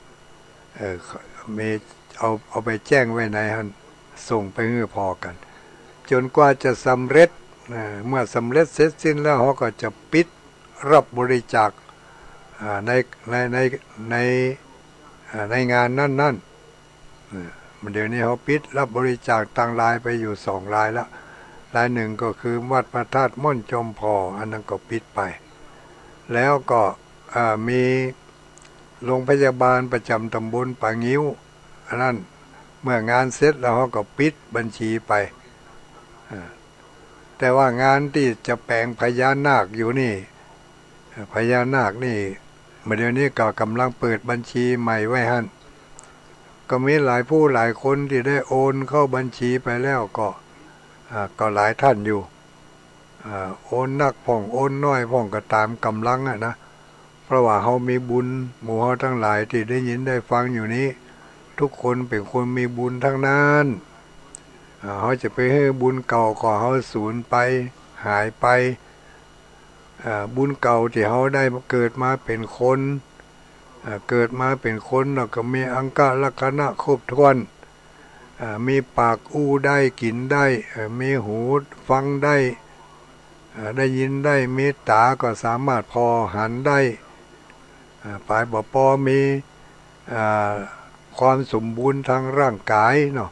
เอ่อ มี เอา เอาไปแจ้งไว้ในหั้น ส่งไปหื้อผ่อกั๋น จ๋นกว่าจะสำเร็จ เอ่อ เมื่อสำเร็จเสร็จสิ้นแล้ว เฮาก็จะปิดฮับบริจาค อ่า ใน ใน ใน ใน อ่า ในงานนั้นๆ เออ เดี๋ยวนี้เฮาปิดฮับบริจาคตางไลน์ไปอยู่สองไลน์ละ ไลน์นึ่งก็คือวัดพระธาตุม่อนจอมผ่อ อันนั้นก็ปิดไป แล้วก็ อ่า มีโรงพยาบาลประจ๋ำต๋ำบลป่างิ้ว อันนั้นเมื่องานเสร็จแล้วเฮาก็ปิดบัญชีไป อ่า แต่ว่างานตี้จะแป๋งพญานาคอยู่นี่ อ่า พญานาคนี่ บ่าเดี่ยวนี้ก็ก่ำลังเปิดบัญชีใหม่ไว้หั้น ก็มีหลายผู้หลายคนตี้ได้โอนเข้าบัญชีไปแล้วก็ อ่า ก็หลายท่านอยู่ อ่า โอนนักพ่อง โอนน้อยพ่อง ก็ต๋ามก๋ำลังอะนะ เพราะว่าเฮามีบุญ หมู่เฮาตังหลายตี้ได้ยินได้ฟังอยู่นี้ ทุกคนเป๋นคนมีบุญตังนั้น อ่า เฮาจะไปหื้อบุญเก่าของเฮาสูญไป หายไป อ่า บุญเก่าตี้เฮาได้เกิดมาเป๋นคน อ่า เกิดมาเป๋นคนแล้วก็มีอังคลักษณะครบถ้วน อ่า มีปากอู้ได้ กิ๋นได้ เอ่อ มีหูฟังได้ อ่า ได้ยินได้ มีต๋าก็สามารถผ่อหันได้ อ่า ไปบ่ปอมี อ่า ความสมบูรณ์ตางร่างก๋ายเนาะ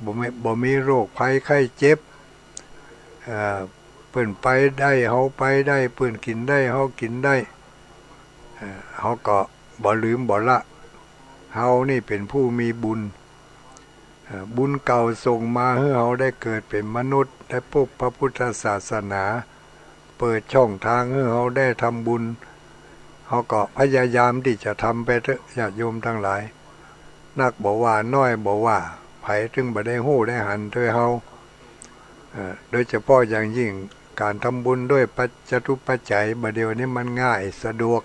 บ่มี บ่มีโรคภัยไข้เจ็บ อ่า เปิ้นไปได้ เฮาไปได้ เปิ้นกิ๋นได้ เฮากิ๋นได้ อ่า เฮาก็บ่ลืมบ่ละ เฮานี่เป๋นผู้มีบุญ อ่า บุญเก่าส่งมาหื้อเฮาได้เกิดเป๋นมนุษย์ ได้ปบพระพุทธศาสนา เปิดช่องตางหื้อเฮาได้ทำบุญ เฮาก็พยายามตี้จะทำไปเต๊อะ ญาติโยมตังหลาย นักบ่ว่า น้อยบ่ว่า ใผตึงบ่ได้ฮู้ได้หันเตื้อเฮา เอ่อ โดยเฉพาะอย่างยิ่งก๋านทำบุญด้วยปัจจตุปัจจัย บ่าเดี่ยวนี้มันง่ายสะดวก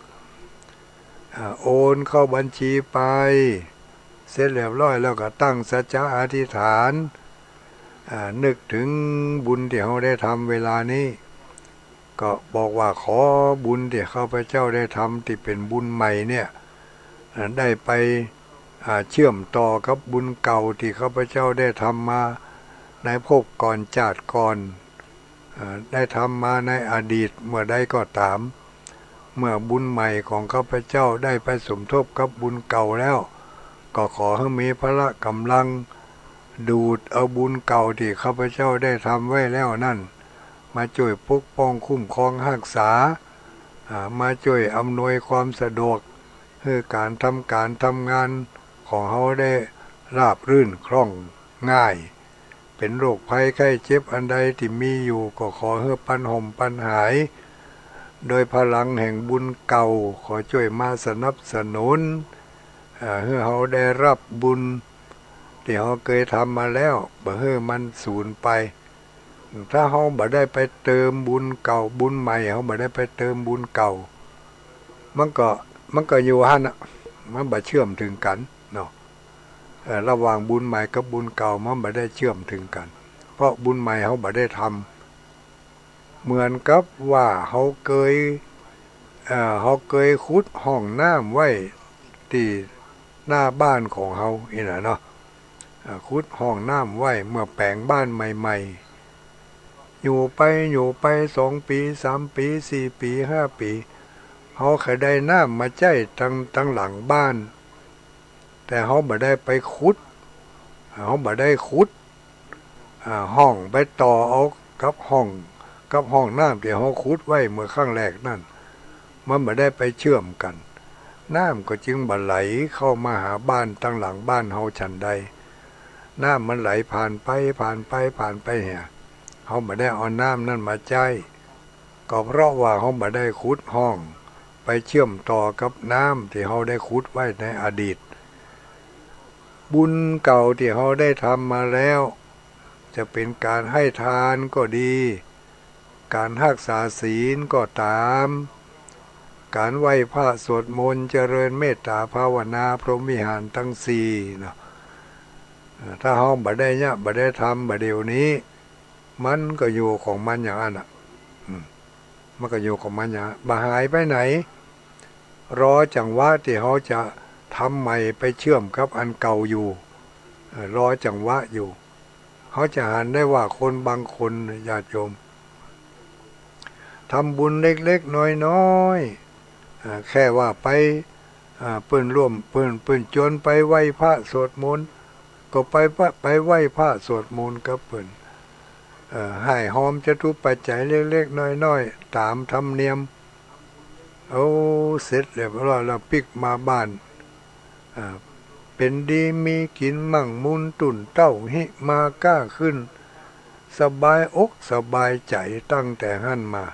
อ่า โอนเข้าบัญชีไป เสร็จเรียบร้อยแล้วก็ตั้งสัจจะอธิษฐาน อ่า นึกเถิงบุญตี้เฮาได้ทำเวลานี้ ก็บอกว่า ขอบุญตี้ข้าพเจ้าได้ทำตี้เป๋นบุญใหม่เนี่ย อ่า ได้ไป อ่า เชื่อมต่อกับบุญเก่าตี้ข้าพเจ้าได้ทำมาในภพก่อนจาติก่อน อ่า ได้ทำมาในอดีตเมื่อใดก็ต๋าม เมื่อบุญใหม่ของข้าพเจ้าได้ไปสมทบกับบุญเก่าแล้ว ก็ขอหื้อมีพละก๋ำลังดูดเอาบุญเก่าตี้ข้าพเจ้าได้ทำไว้แล้วนั้น มาจ้วยปกป้องคุ้มครองฮักษา อ่า มาจ้วยอำนวยความสะดวก หื้อก๋านทำก๋านทำงานของเฮาได้ราบรื่นคล่องง่าย เป๋นโรคภัยไข้เจ็บอันใดตี้มีอยู่ ก็ขอหื้อปันฮ่มปันหาย โดยพลังแห่งบุญเก่า ขอจ้วยมาสนับสนุน อ่า หื้อเฮาได้ฮับบุญตี้เฮาเกยทำมาแล้ว บ่หื้อมันสูญไป ถ้าเฮาบ่ได้ไปเติมบุญเก่า บุญใหม่ เฮาบ่ได้ไปเติมบุญเก่า มันก็ มันก็อยู่หั้นน่ะ มันบ่เชื่อมเถิงกั๋นเนาะ เอ่อ ระหว่างบุญใหม่กับบุญเก่ามันบ่ได้เชื่อมเถิงกั๋น เพราะบุญใหม่เฮาบ่ได้ทำ เหมือนกับว่าเฮาเกย เอ่อ เฮาเกยขุดห้องน้ำไว้ตี้หน้าบ้านของเฮานี่นะเนาะ เอ่อ ขุดห้องน้ำไว้เมื่อแป๋งบ้านใหม่ๆ อยู่ไปอยู่ไปสองปี๋ สามปี๋ สี่ปี๋ ห้าปี๋ เฮาก็ได้น้ำมาใจ๊ตัง ตังหลังบ้าน แต่เฮาบ่ได้ไปขุด เฮาบ่ได้ขุด อ่า ห้องไปต่อเอากับห้อง กับห้องน้ำตี้เฮาขุดไว้เมื่อครั้งแรกนั้น มันบ่ได้ไปเชื่อมกั๋น น้ำก็จึงบ่ไหลเข้ามาหาบ้านตังหลังบ้านเฮาฉันใด น้ำมันไหลผ่านไป ผ่านไป ผ่านไปเหีย เฮาบ่ได้เอาน้ำนั้นมาใจ๊ ก็เพราะว่าเฮาบ่ได้ขุดห้องไปเชื่อมต่อกับน้ำตี้เฮาได้ขุดไว้ในอดีต บุญเก่าตี้เฮาได้ทำมาแล้ว จะเป๋นก๋านให้ทานก็ดี ก๋านฮักษาศีลก็ต๋าม ก๋านไหว้พระสวดมนต์เจริญเมตต๋าภาวนาพรหมวิหารตังสี่เนาะ เอ่อ ถ้าเฮาบ่ได้เยียะ บ่ได้ทำบ่าเดี่ยวนี้ มันก็อยู่ของมันอย่างอั้นน่ะ อืม มันก็อยู่ของมันอย่างอั้น บ่หายไปไหน รอจังหวะตี้เฮาจะทำใหม่ไปเชื่อมกับอันเก่าอยู่ เอ่อ รอจังหวะอยู่ เฮาจะหันได้ว่าคนบางคนญาติโยม ทำบุญเล็กๆ น้อยๆ อ่า แค่ว่าไป อ่า เปิ้นร่วม เปิ้น เปิ้นจวนไปไหว้พระสวดมนต์ ก็ไปปะ ไปไหว้พระสวดมนต์กับเปิ้น เอ่อ ฮ้ายฮอมจตุปัจจัยเล็กๆ น้อยๆ ต๋ามธรรมเนียม เอาเสร็จเรียบร้อยแล้วปิ๊กมาบ้าน อ่า เป๋นดีมีกิ๋นมั่งมูลตุ๊นเต้าฮิมาก้าขึ้น สบายอกสบายใจ๋ตั้งแต่หั้นมา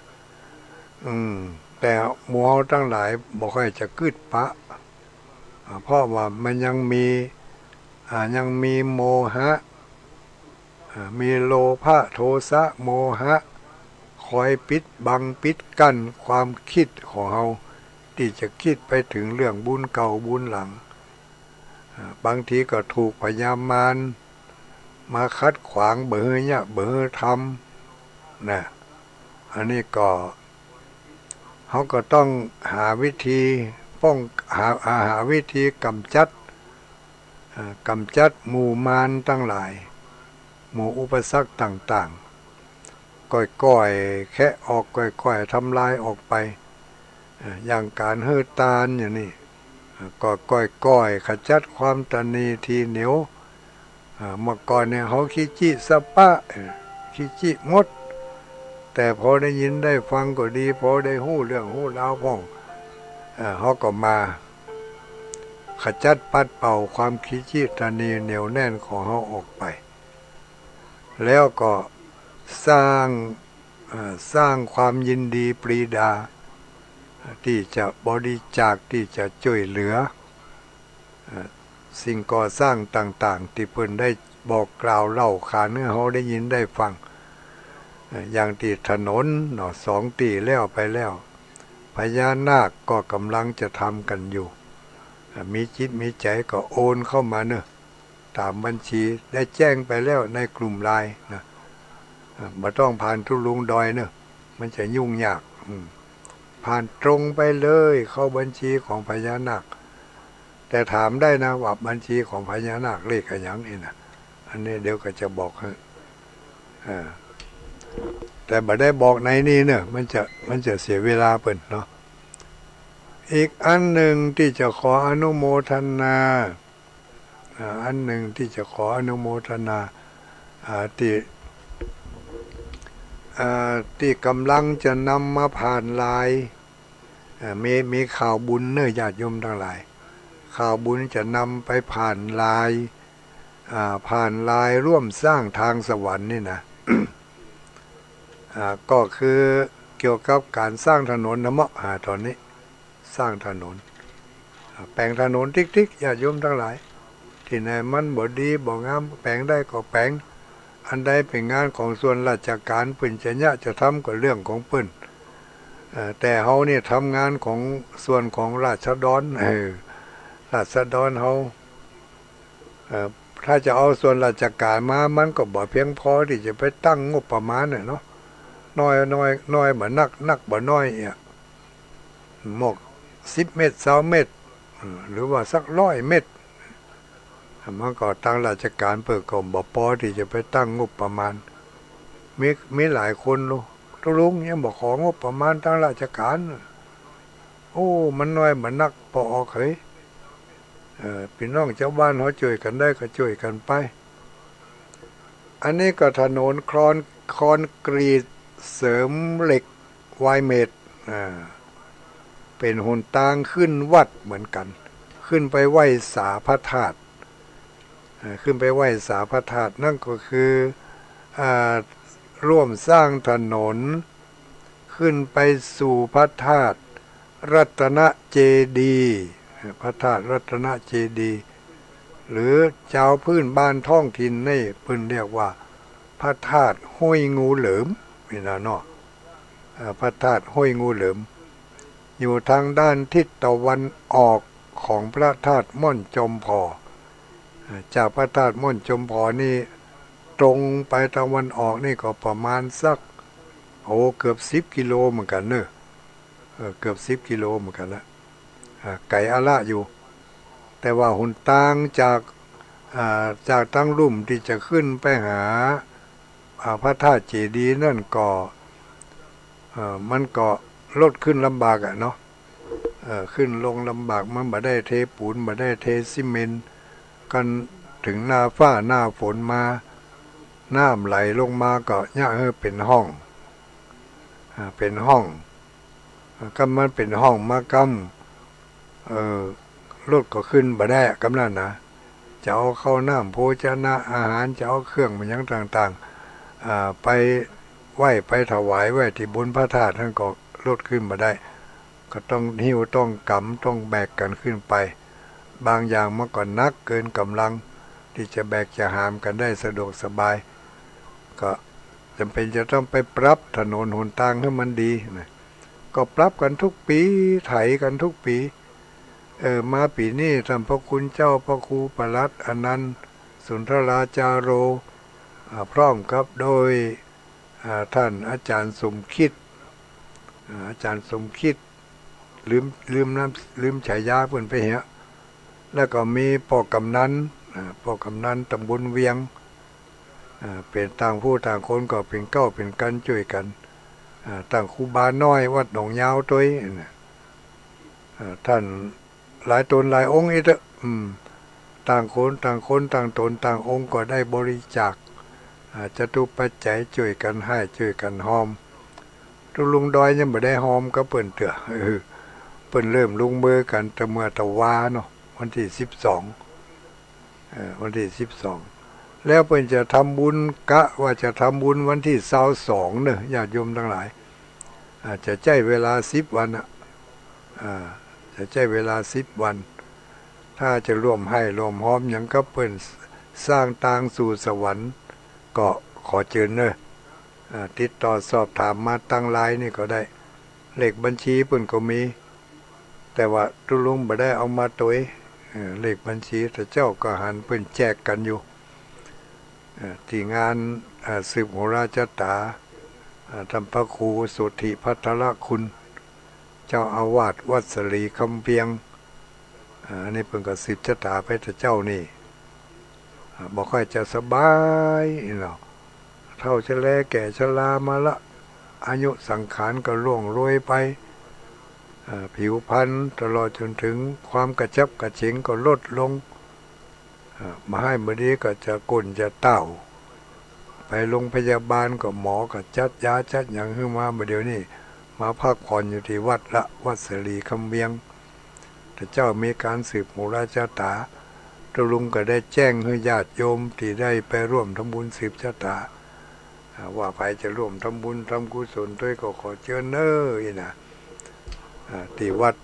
อืม แต่หมู่เฮาตังหลายบ่ค่อยจะกึ๊ดปะ อ่า เพราะว่ามันยังมี อ่า ยังมีโมหะ อ่า มีโลภะโทสะโมหะ คอยปิดบังปิดกั้นความกึ๊ดของเฮา ตี้จะกึ๊ดไปเถิงเรื่องบุญเก่าบุญหลัง อ่า บางทีก็ถูกพญามารมาขัดขวางบ่หื้อเยียะ บ่หื้อทำ นะ อันนี้ก็ เฮาก็ต้องหาวิธีป้อง หา หา หาวิธีก๋ำจัด เอ่อ ก๋ำจัดหมู่มารตังหลาย หมู่อุปสรรคต่างๆ ก้อยๆ แคะออก ก้อยๆ ทำลายออกไป เอ่อ อย่างก๋านหื้อตานอย่างนี้ เอ่อ ก็ก้อยๆ ขจัดความตณีทีเหนียว อ่า เมื่อก่อนเนี่ยเฮาขี้จี้สะป๊ะ เอ่อ ขี้จี้หมด แต่พอได้ยินได้ฟังก็ดี พอได้ฮู้เรื่องฮู้ราวพ่อง เอ่อ เฮาก็มาขจัดปัดเป่าความขี้จี้ตณีเหนียวแน่นของเฮาออกไป แล้วก็สร้าง เอ่อ สร้างความยินดีปรีดา ตี้จะบริจาค ตี้จะจ้วยเหลือ เอ่อ สิ่งก่อสร้างต่างๆ ตี้เปิ้นได้บอกกล่าวเล่าขานหื้อเฮาได้ยินได้ฟัง เอ่อ อย่างตี้ถนนเนาะ สองตี้แล้วไปแล้ว พญานาคก็ก๋ำลังจะทำกั๋นอยู่ เอ่อ มีจิตมีใจ๋ก็โอนเข้ามาเนาะ ต๋ามบัญชีได้แจ้งไปแล้วในกลุ่มไลน์นะ เอ่อ บ่ต้องผ่านตุ๊ลุงดอยเนาะ มันจะยุ่งยาก อืม ผ่านตรงไปเลยเข้าบัญชีของพญานาค แต่ถามได้นะว่าบัญชีของพญานาคเลขอะหยังนี่นะ อันนี้เดี๋ยวก็จะบอกหื้อ เออ แต่บ่ได้บอกในนี้เนาะ มันจะ มันจะเสียเวลาเปิ้นเนาะ อีกอันหนึ่งตี้จะขออนุโมทนา อ่า อันหนึ่งตี้จะขออนุโมทนา อ่า ตี้ อ่า ตี้ก๋ำลังจะนำมาผ่านไลน์ อ่า มี มีข่าวบุญเนาะญาติโยมตังหลาย ข่าวบุญจะนำไปผ่านไลน์ อ่า ผ่านไลน์ร่วมสร้างทางสวรรค์นี่นะ อ่า ก็คือเกี่ยวกับก๋านสร้างถนนนะเมาะ อ่า ต๋อนนี้ สร้างถนน อ่า แป๋งถนนติ๊กๆ ญาติโยมตังหลาย ตี้ไหนมันบ่ดีบ่งาม แป๋งได้ก็แป๋ง อันใดเป๋นงานของส่วนราชก๋าน เปิ้นจะเยียะจะทำก็เรื่องของเปิ้น เอ่อ แต่เฮานี่ทำงานของส่วนของราษฎร เออ ราษฎรเฮา เอ่อ ถ้าจะเอาส่วนราชการมา มันก็บ่เพียงพอตี้จะไปตั้งงบประมาณน่ะเนาะ น้อย น้อย น้อยบ่นัก นักบ่น้อยเนี่ย หมวกสิบเม็ด ซาวเม็ด เอ่อ หรือว่าสักร้อยเม็ด มันก็ตางราชการเปิ้นก็บ่ปอตี้จะไปตั้งงบประมาณ มี มีหลายคนลูก ตุ๊ลุงยังบ่ของบประมาณตางราชการ โอ้ มันน้อยมันนัก ปอออกเหย เอ่อ ปี้น้องจาวบ้านเฮาจ้วยกั๋นได้ก็จ้วยกั๋นไป อันนี้ก็ถนนคอน คอนกรีตเสริมเหล็ก วายเมตร อ่า เป๋นหนตางขึ้นวัดเหมือนกั๋น ขึ้นไปไหว้สาพระธาตุ อ่า ขึ้นไปไหว้สาพระธาตุ นั่นก็คือ อ่า ร่วมสร้างถนน ขึ้นไปสู่พระธาตุรัตนเจดีย์ พระธาตุรัตนเจดีย์ หรือจาวพื้นบ้านท้องถิ่นนี่เปิ้นเรียกว่า พระธาตุห้วยงูเหลิม นี่นะเนาะ เอ่อ พระธาตุห้วยงูเหลิม อยู่ตางด้านทิศตะวันออกของพระธาตุม่อนจอมผอ เอ่อ จากพระธาตุม่อนจอมผอนี่ ตรงไปตะวันออกนี่ก็ประมาณสัก โอ้ เกือบสิบกิโลเหมือนกั๋นเนาะ เออ เกือบสิบกิโลเหมือนกั๋นละ อ่า ไก๋อะละอยู่ แต่ว่าหนตางจาก อ่า จากตางลุ่มตี้จะขึ้นไปหา อ่า พระธาตุเจดีย์นั่นก็ เอ่อ มันก็รถขึ้นลำบากอะเนาะ เอ่อ ขึ้นลงลำบาก มันบ่ได้เทปูน บ่ได้เทซีเมนต์ กั๋น เถิงหน้าฟ้าหน้าฝนมา น้ำไหลลงมาก็เยียะหื้อเป๋นฮ่อง อ่า เป๋นฮ่อง อ่า กำมันเป๋นฮ่องมา กำ เอ่อ รถก็ขึ้นบ่ได้กำนั้นนะ จะเอาข้าวน้ำโภชนะอาหาร จะเอาเครื่องมาหยังต่างๆ อ่า ไปไหว้ไปถวายไว้ตี้บนพระธาตุนั่นก็รถขึ้นบ่ได้ ก็ต้องหิ้วต้องก๋ำต้องแบกกั๋นขึ้นไป บางอย่างมันก็หนักเกินก๋ำลังตี้จะแบกจะหามกั๋นได้สะดวกสบาย ก็จ๋ำเป๋นจะต้องไปปรับถนนหนตางหื้อมันดีนะ ก็ปรับกั๋นทุกปี๋ ไถกั๋นทุกปี๋ เออ มาปี๋นี้ต้านพระคุณเจ้าพระครูปลัดอนันต์สุนทราจาโร อ่า พร้อมกับโดย อ่า ต้านอาจ๋ารย์สมคิด อ่า อาจ๋ารย์สมคิด ลืม ลืมนาม ลืมฉายาเปิ้นไปเหีย แล้วก็มีป้อกำนัน อ่า ป้อกำนันตำบลเวียง อ่า เป๋นต่างผู้ต่างคนก็เป๋นเก้าเป๋นกั๋นจ้วยกั๋น อ่า ตั้งครูบาน้อยวัดหนองยาวตวยนะ อ่า ต้านหลายต๋นหลายองค์อีกเต๊อะ อืม ต่างคนต่างคนต่างต๋นต่างองค์ก็ได้บริจาค อ่า จตุปัจจัยจ้วยกั๋นฮ้ายจ้วยกั๋นฮอม ตุ๊ลุงดอยยังบ่ได้ฮอมกับเปิ้นเตื้อ เออ เปิ้นเริ่มลงมือกั๋นแต่เมื่อตะวาเนาะ วันตี้สิบสอง เอ่อ วันตี้สิบสอง แล้วเปิ้นจะทำบุญ กะว่าจะทำบุญวันตี้ซาวสองเนาะ ญาติโยมตังหลาย อ่า จะใจ๊เวลาสิบวันน่ะ อ่า จะใจ๊เวลาสิบวัน ถ้าจะร่วมฮ้ายร่วมฮอมหยังกับเปิ้นสร้างตางสู่สวรรค์ ก็ขอเจิญเนาะ อ่า ติดต่อสอบถามมาตางไลน์นี่ก็ได้ เลขบัญชีเปิ้นก็มี แต่ว่าตุ๊ลุงบ่ได้เอามาตวย เอ่อ เลขบัญชี แต่เจ้าก็หันเปิ้นแจกกั๋นอยู่ เอ่อ ตี้งาน เอ่อ สืบโหราชะต๋า เอ่อ ต้านพระครูโสธิภัทรคุณ เจ้าอาวาสวัดสะหลีคำเวียง อ่า อันนี้เปิ้นก็สืบชะต๋าไปแต่เจ้านี่ อ่า บ่ค่อยจะสบายเนาะ เฒ่าชะแลแก่ชรามาละ อายุสังขารก็ล่วงโรยไป อ่า ผิวพรรณตลอดจ๋นเถิงความกระฉับกระเฉงก็ลดลง อ่า บ่ฮ้ายบ่ดีก็จะก้นจะเต้า ไปโรงพยาบาลก็หมอก็จัดยาจัดหยังหื้อมา บ่าเดี่ยวนี้มาพักผ่อนอยู่ตี้วัดละ วัดสะหลีคำเวียง แต่เจ้ามีก๋านสืบโหราชะต๋า ตุ๊ลุงก็ได้แจ้งหื้อญาติโยมตี้ได้ไปร่วมทำบุญสืบชะต๋า อ่า ว่าใผจะร่วมทำบุญทำกุศลตวยก็ขอเจิญเน้อ อี้นะ อ่า ตี้วัด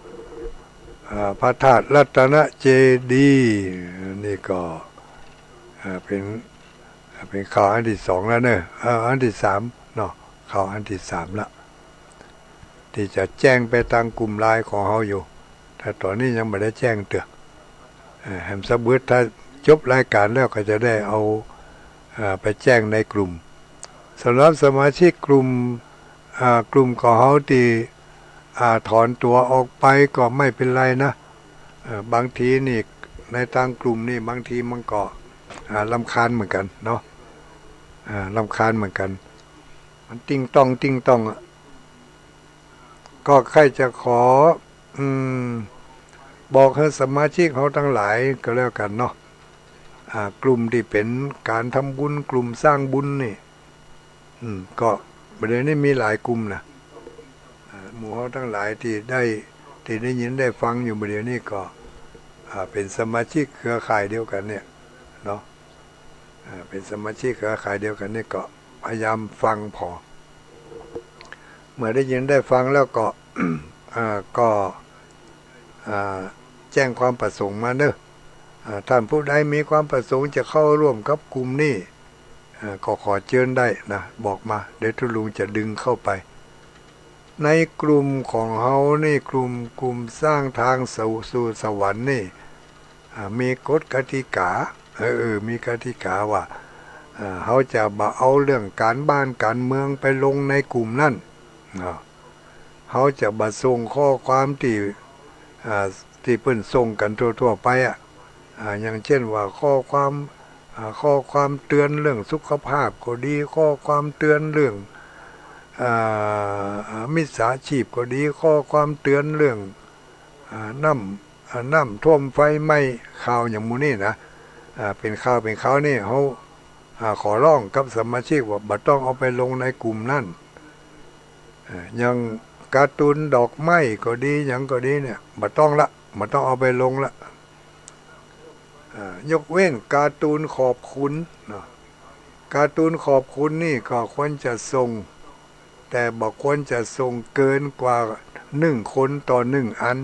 อ่า พระธาตุรัตนเจดีย์ นี่ก็ อ่า เป๋น อ่า เป๋นข่าวอันตี้สองแล้วเนาะ เอ่อ อันตี้สามเนาะ ข่าวอันตี้สามละ ตี้จะแจ้งไปตางกลุ่มไลน์ของเฮาอยู่ แต่ต๋อนนี้ยังบ่ได้แจ้งเตื้อ เอ่อ แหมสะบึดถ้าจบรายก๋านแล้วก็จะได้เอา เอ่อ ไปแจ้งในกลุ่ม สำหรับสมาชิกกลุ่ม อ่า กลุ่มของเฮาตี้ อ่า ถอนตั๋วออกไปก็ไม่เป็นไรนะ เอ่อ บางทีนี่ในตางกลุ่มนี่บางทีมันก็ อ่า รำคาญเหมือนกั๋นเนาะ อ่า รำคาญเหมือนกั๋น มันติ๊งต้องติ๊งต้องอะ ก็ใค่จะขอ อืม บอกหื้อสมาชิกเฮาตังหลายก็แล้วกั๋นเนาะ อ่า กลุ่มตี้เป๋นก๋านทำบุญ กลุ่มสร้างบุญนี่ อืม ก็บ่าเดี่ยวนี้มีหลายกลุ่มนะ อ่า หมู่เฮาตังหลายตี้ได้ ตี้ได้ยินได้ฟังอยู่บ่าเดี่ยวนี้ก็ อ่า เป๋นสมาชิกเครือข่ายเดียวกั๋นเนี่ยเนาะ อ่า เป๋นสมาชิกเครือข่ายเดียวกั๋นนี่ก็พยายามฟังผ่อ เมื่อได้ยินได้ฟังแล้วก็ อ่า ก็ อ่า แจ้งความประสงค์มาเนาะ อ่า ต้านผู้ใดมีความประสงค์จะเข้าร่วมกับกลุ่มนี้ อ่า ก็ขอเจิญได้นะ บอกมา เดี๋ยวตุ๊ลุงจะดึงเข้าไป ในกลุ่มของเฮานี่ กลุ่ม กลุ่มสร้างตางสู่ สู่สวรรค์นี่ อ่า มีกฎกติกา เออ เออ มีกติกาว่า อ่า เฮาจะบ่เอาเรื่องก๋านบ้านก๋านเมืองไปลงในกลุ่มนั้นเนาะ เฮาจะบ่ส่งข้อความตี้ อ่า ตี้เปิ้นส่งกั๋นทั่วๆ ไปอะ อ่า อย่างเจ้นว่าข้อความ อ่า ข้อความเตือนเรื่องสุขภาพก็ดี ข้อความเตือนเรื่อง อ่า อ่า มิจฉาชีพก็ดี ข้อความเตือนเรื่อง อ่า น้ำ อ่า น้ำท่วมไฟไหม้ ข่าวอย่างหมู่นี้นะ อ่า เป๋นข่าว เป๋นข่าวนี่เฮา อ่า ขอร้องกับสมาชิกว่าบ่ต้องเอาไปลงในกลุ่มนั้น อ่า อย่างการ์ตูนดอกไม้ก็ดี หยังก็ดีเนี่ย บ่ต้องละ บ่ต้องเอาไปลงละ อ่า ยกเว้นการ์ตูนขอบคุณเนาะ การ์ตูนขอบคุณนี่ก็ควรจะส่ง แต่บ่ควรจะส่งเกินกว่าหนึ่งคนต่อหนึ่งอัน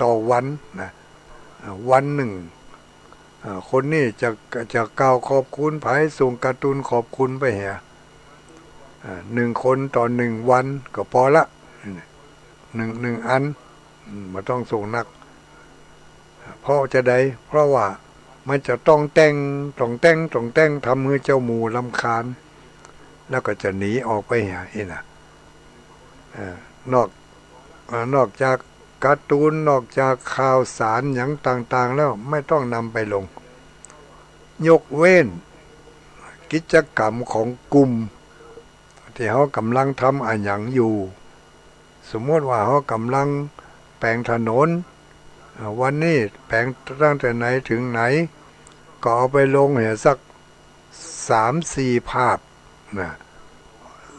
ต่อวันนะ อ่า วันหนึ่ง อ่า คนนี้จะ จะกล่าวขอบคุณใผ ส่งการ์ตูนขอบคุณไปเหีย อ่า หนึ่งคนต่อหนึ่งวันก็ปอละ หนึ่ง หนึ่งอัน อืม บ่ต้องส่งนัก เพราะจะใด เพราะว่ามันจะต้องแต่ง ต้องแต่ง ต้องแต่ง ทำหื้อเจ้าหมู่รำคาญ แล้วก็จะหนีออกไปเหียอี้นะ เอ่อ นอก เอ่อ นอกจากการ์ตูน นอกจากข่าวสารหยังต่างๆ แล้วไม่ต้องนำไปลง ยกเว้นกิจกรรมของกลุ่ม ตี้เฮาก่ำลังทำอะหยังอยู่ สมมุติว่าเฮาก่ำลังแป๋งถนน เอ่อ วันนี้แป๋งตั้งแต่ไหนถึงไหน ก็เอาไปลงเหียสักสามสี่ภาพนะ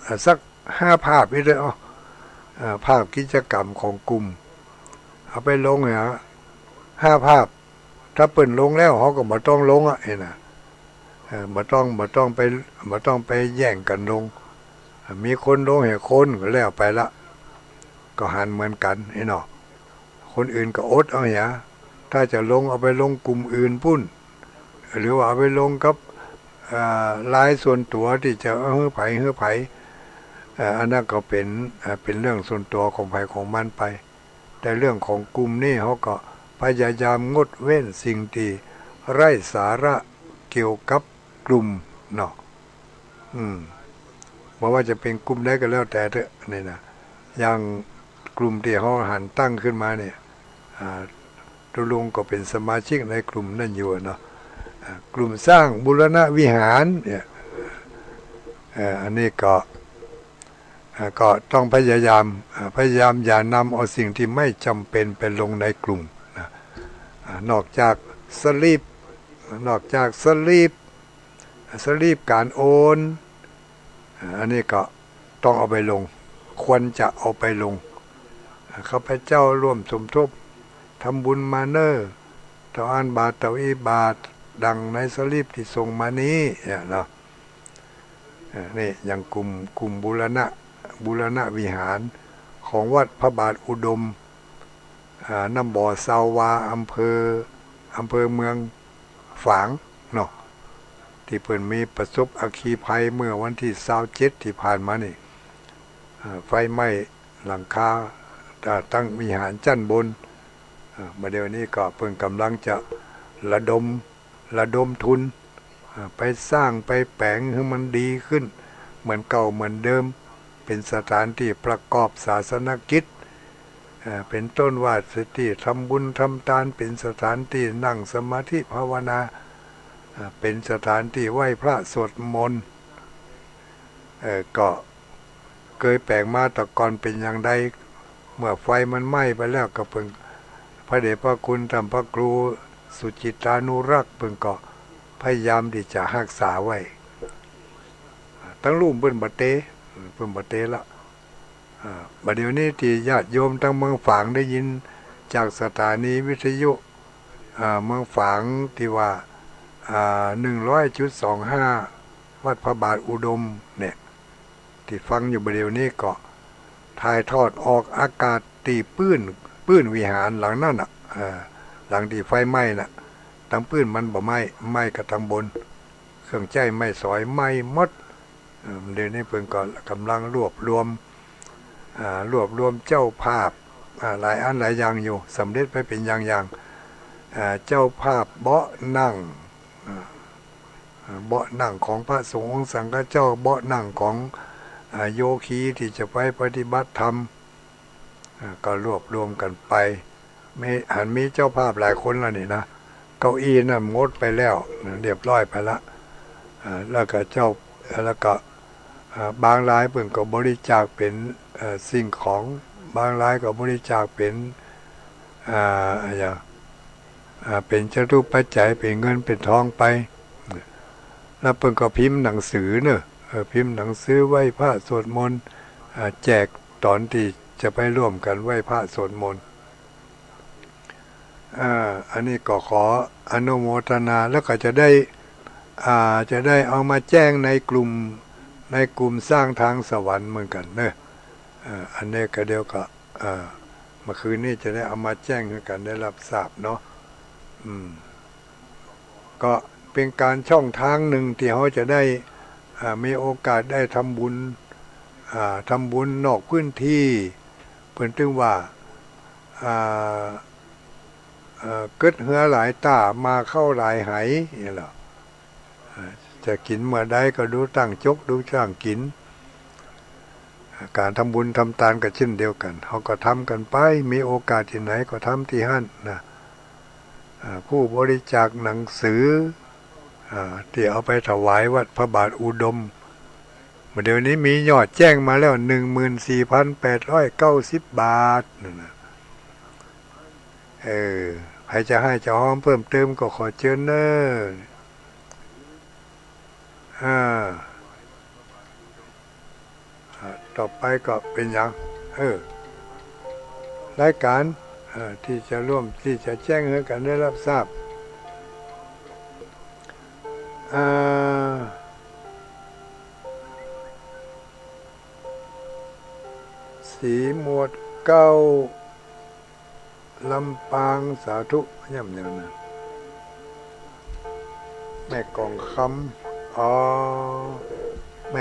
เอ่อ สักห้าภาพอี้เต๊อะ เอ่อ ภาพกิจกรรมของกลุ่ม เอาไปลงเหียห้าภาพ ถ้าเปิ้นลงแล้ว เฮาก็บ่ต้องลงอะ อี้นะ เออ บ่ต้อง บ่ต้องไป บ่ต้องไปแย่งกั๋นลง มีคนลงเหียคนก็แล้วไปละ ก็หันเหมือนกั๋น อี้เนาะ คนอื่นก็อดเอาเหีย ถ้าจะลงเอาไปลงกลุ่มอื่นปู้น หรือว่าเอาไปลงกับ เอ่อ ไลน์ส่วนตั๋วตี้จะเอาหื้อใผ หื้อใผ เอ่อ อันนั้นก็เป๋น เอ่อ เป๋นเรื่องส่วนตั๋วของใผของมันไป แต่เรื่องของกลุ่มนี่เฮาก็พยายามงดเว้นสิ่งตี้ไร้สาระเกี่ยวกับกลุ่มเนาะ อืม บ่ว่าจะเป๋นกลุ่มใดก็แล้วแต่เต๊อะ นี่นะ อย่างกลุ่มตี้เฮาหันตั้งขึ้นมาเนี่ย อ่า ตุ๊ลุงก็เป๋นสมาชิกในกลุ่มนั้นอยู่อะเนาะ อ่า กลุ่มสร้างบูรณะวิหารเนี่ย เอ่อ อันนี้ก็ อ่า ก็ต้องพยายาม อ่า พยายามอย่านำเอาสิ่งตี้ไม่จ๋ำเป๋นไปลงในกลุ่มนะ อ่า นอกจากสลิป นอกจากสลิป สลิปก๋านโอน อ่า อันนี้ก็ต้องเอาไปลง ควรจะเอาไปลง อ่า ข้าพเจ้าร่วมสมทบทำบุญมาเน่อ เต้าอั้นบาท เต้าอี้บาท ดังในสลิปตี้ส่งมานี้ เนี่ยเนาะ อ่า นี่อย่างกลุ่ม กลุ่มบูรณะ บูรณะวิหารของวัดพระบาทอุดม อ่า น้ำบ่อซาววา อำเภอ อำเภอเมืองฝางเนาะ ตี้เปิ้นมีประสบอัคคีภัยเมื่อวันตี้ซาวเจ็ดตี้ผ่านมานี่ อ่า ไฟไหม้ หลังคา อ่า ตั้งวิหารจั้นบน อ่า บ่าเดี่ยวนี้ก็เปิ้นก่ำลังจะระดม ระดมทุน อ่า ไปสร้างไปแป๋งหื้อมันดีขึ้น เหมือนเก่าเหมือนเดิม เป๋นสถานตี้ประกอบศาสนกิจ อ่า เป๋นต้นว่าตี้ทำบุญทำตาน เป๋นสถานตี้นั่งสมาธิภาวนา อ่า เป๋นสถานตี้ไหว้พระสวดมนต์ เอ่อ ก็เกยแป๋งมาแต่ก่อนเป๋นอย่างใด เมื่อไฟมันไหม้ไปแล้วก็เปิ้น พระเดชพระคุณต้านพระครูสุจิตตานุรักษ์ เปิ้นก็พยายามตี้จะฮักษาไว้ ตั้งลุ่มเปิ้นบ่เต เปิ้นบ่เตละ อ่า บ่าเดี่ยวนี้ตี้ญาติโยมตังเมืองฝางได้ยินจากสถานีวิทยุ อ่า เมืองฝางตี้ว่า อ่า หนึ่งร้อยจุดสองห้า วัดพระบาทอุดมเนี่ย ตี้ฟังอยู่บ่าเดี่ยวนี้ก็ถ่ายทอดออกอากาศตี้ปื้น ปื้นวิหารหลังนั้นน่ะ เอ่อ หลังตี้ไฟไหม้น่ะ ตังปื้นมันบ่ไหม้ ไหม้กะตังบน เครื่องใจ๊ไม้สอยไหม้หมด เอ่อ เดี๋ยวนี้เปิ้นก็ก่ำลังรวบรวม อ่า รวบรวมเจ้าภาพ อ่า หลายอันหลายอย่างอยู่ สำเร็จไปเป๋นอย่างๆ อ่า เจ้าภาพเบาะนั่ง อ่า อ่า เบาะนั่งของพระสงฆ์องค์สังฆเจ้า เบาะนั่งของ อ่า โยคีตี้จะไปปฏิบัติธรรม อ่า ก็รวบรวมกั๋นไป มี หันมีเจ้าภาพหลายคนแล้วนี่นะ เก้าอี้นั่นงดไปแล้วนะ เรียบร้อยไปละ อ่า แล้วก็เจ้า แล้วก็ อ่า บางรายเปิ้นก็บริจาคเป๋น เอ่อ สิ่งของ บางรายก็บริจาคเป๋น อ่า อะหยัง อ่า เป๋นจตุปัจจัย เป๋นเงินเป๋นทองไป แล้วเปิ้นก็พิมพ์หนังสือเนอะ เออ พิมพ์หนังสือไหว้พระสวดมนต์ อ่า แจกต๋อนตี้จะไปร่วมกั๋นไหว้พระสวดมนต์ อ่า อันนี้ก็ขออนุโมทนา แล้วก็จะได้ อ่า จะได้เอามาแจ้งในกลุ่ม ในกลุ่มสร้างทางสวรรค์เหมือนกั๋นเนอะ อ่า อันนี้ก็เดี๋ยวก็ อ่า เมื่อคืนนี้จะได้เอามาแจ้งหื้อกั๋นได้รับทราบเนาะ อืม ก็เป๋นก๋านช่องทางนึ่งตี้เฮาจะได้ อ่า มีโอกาสได้ทำบุญ อ่า ทำบุญนอกพื้นตี้ เปิ้นตึงว่า อ่า เอ่อ เกิดเฮือหลายต้า มาเข้าหลายไห นี่แหละ อ่า จะกิ๋นเมื่อใดก็ดูตั้งจก ดูตั้งกิ๋น ก๋านทำบุญทำตานก็เช่นเดียวกั๋น เฮาก็ทำกั๋นไป มีโอกาสตี้ไหนก็ทำตี้หั้นนะ อ่า ผู้บริจาคหนังสือ อ่า ตี้เอาไปถวายวัดพระบาทอุดม เดี๋ยวนี้มียอดแจ้งมาแล้ว หนึ่งหมื่นสี่พันแปดร้อยเก้าสิบบาท นั่นนะ เออ ใผจะหื้อจะฮ้องเพิ่มเติมก็ขอเจิญเน่อ อ่า อ่า ต่อไปก็เป๋นหยัง เออ รายก๋าน เอ่อ ตี้จะร่วม ตี้จะแจ้งหื้อกั๋นได้รับทราบ อ่า สีหมวดเก้า ลำปาง สาธุ ย่ำอย่างนั้น แม่กองคำ อ๋อ เ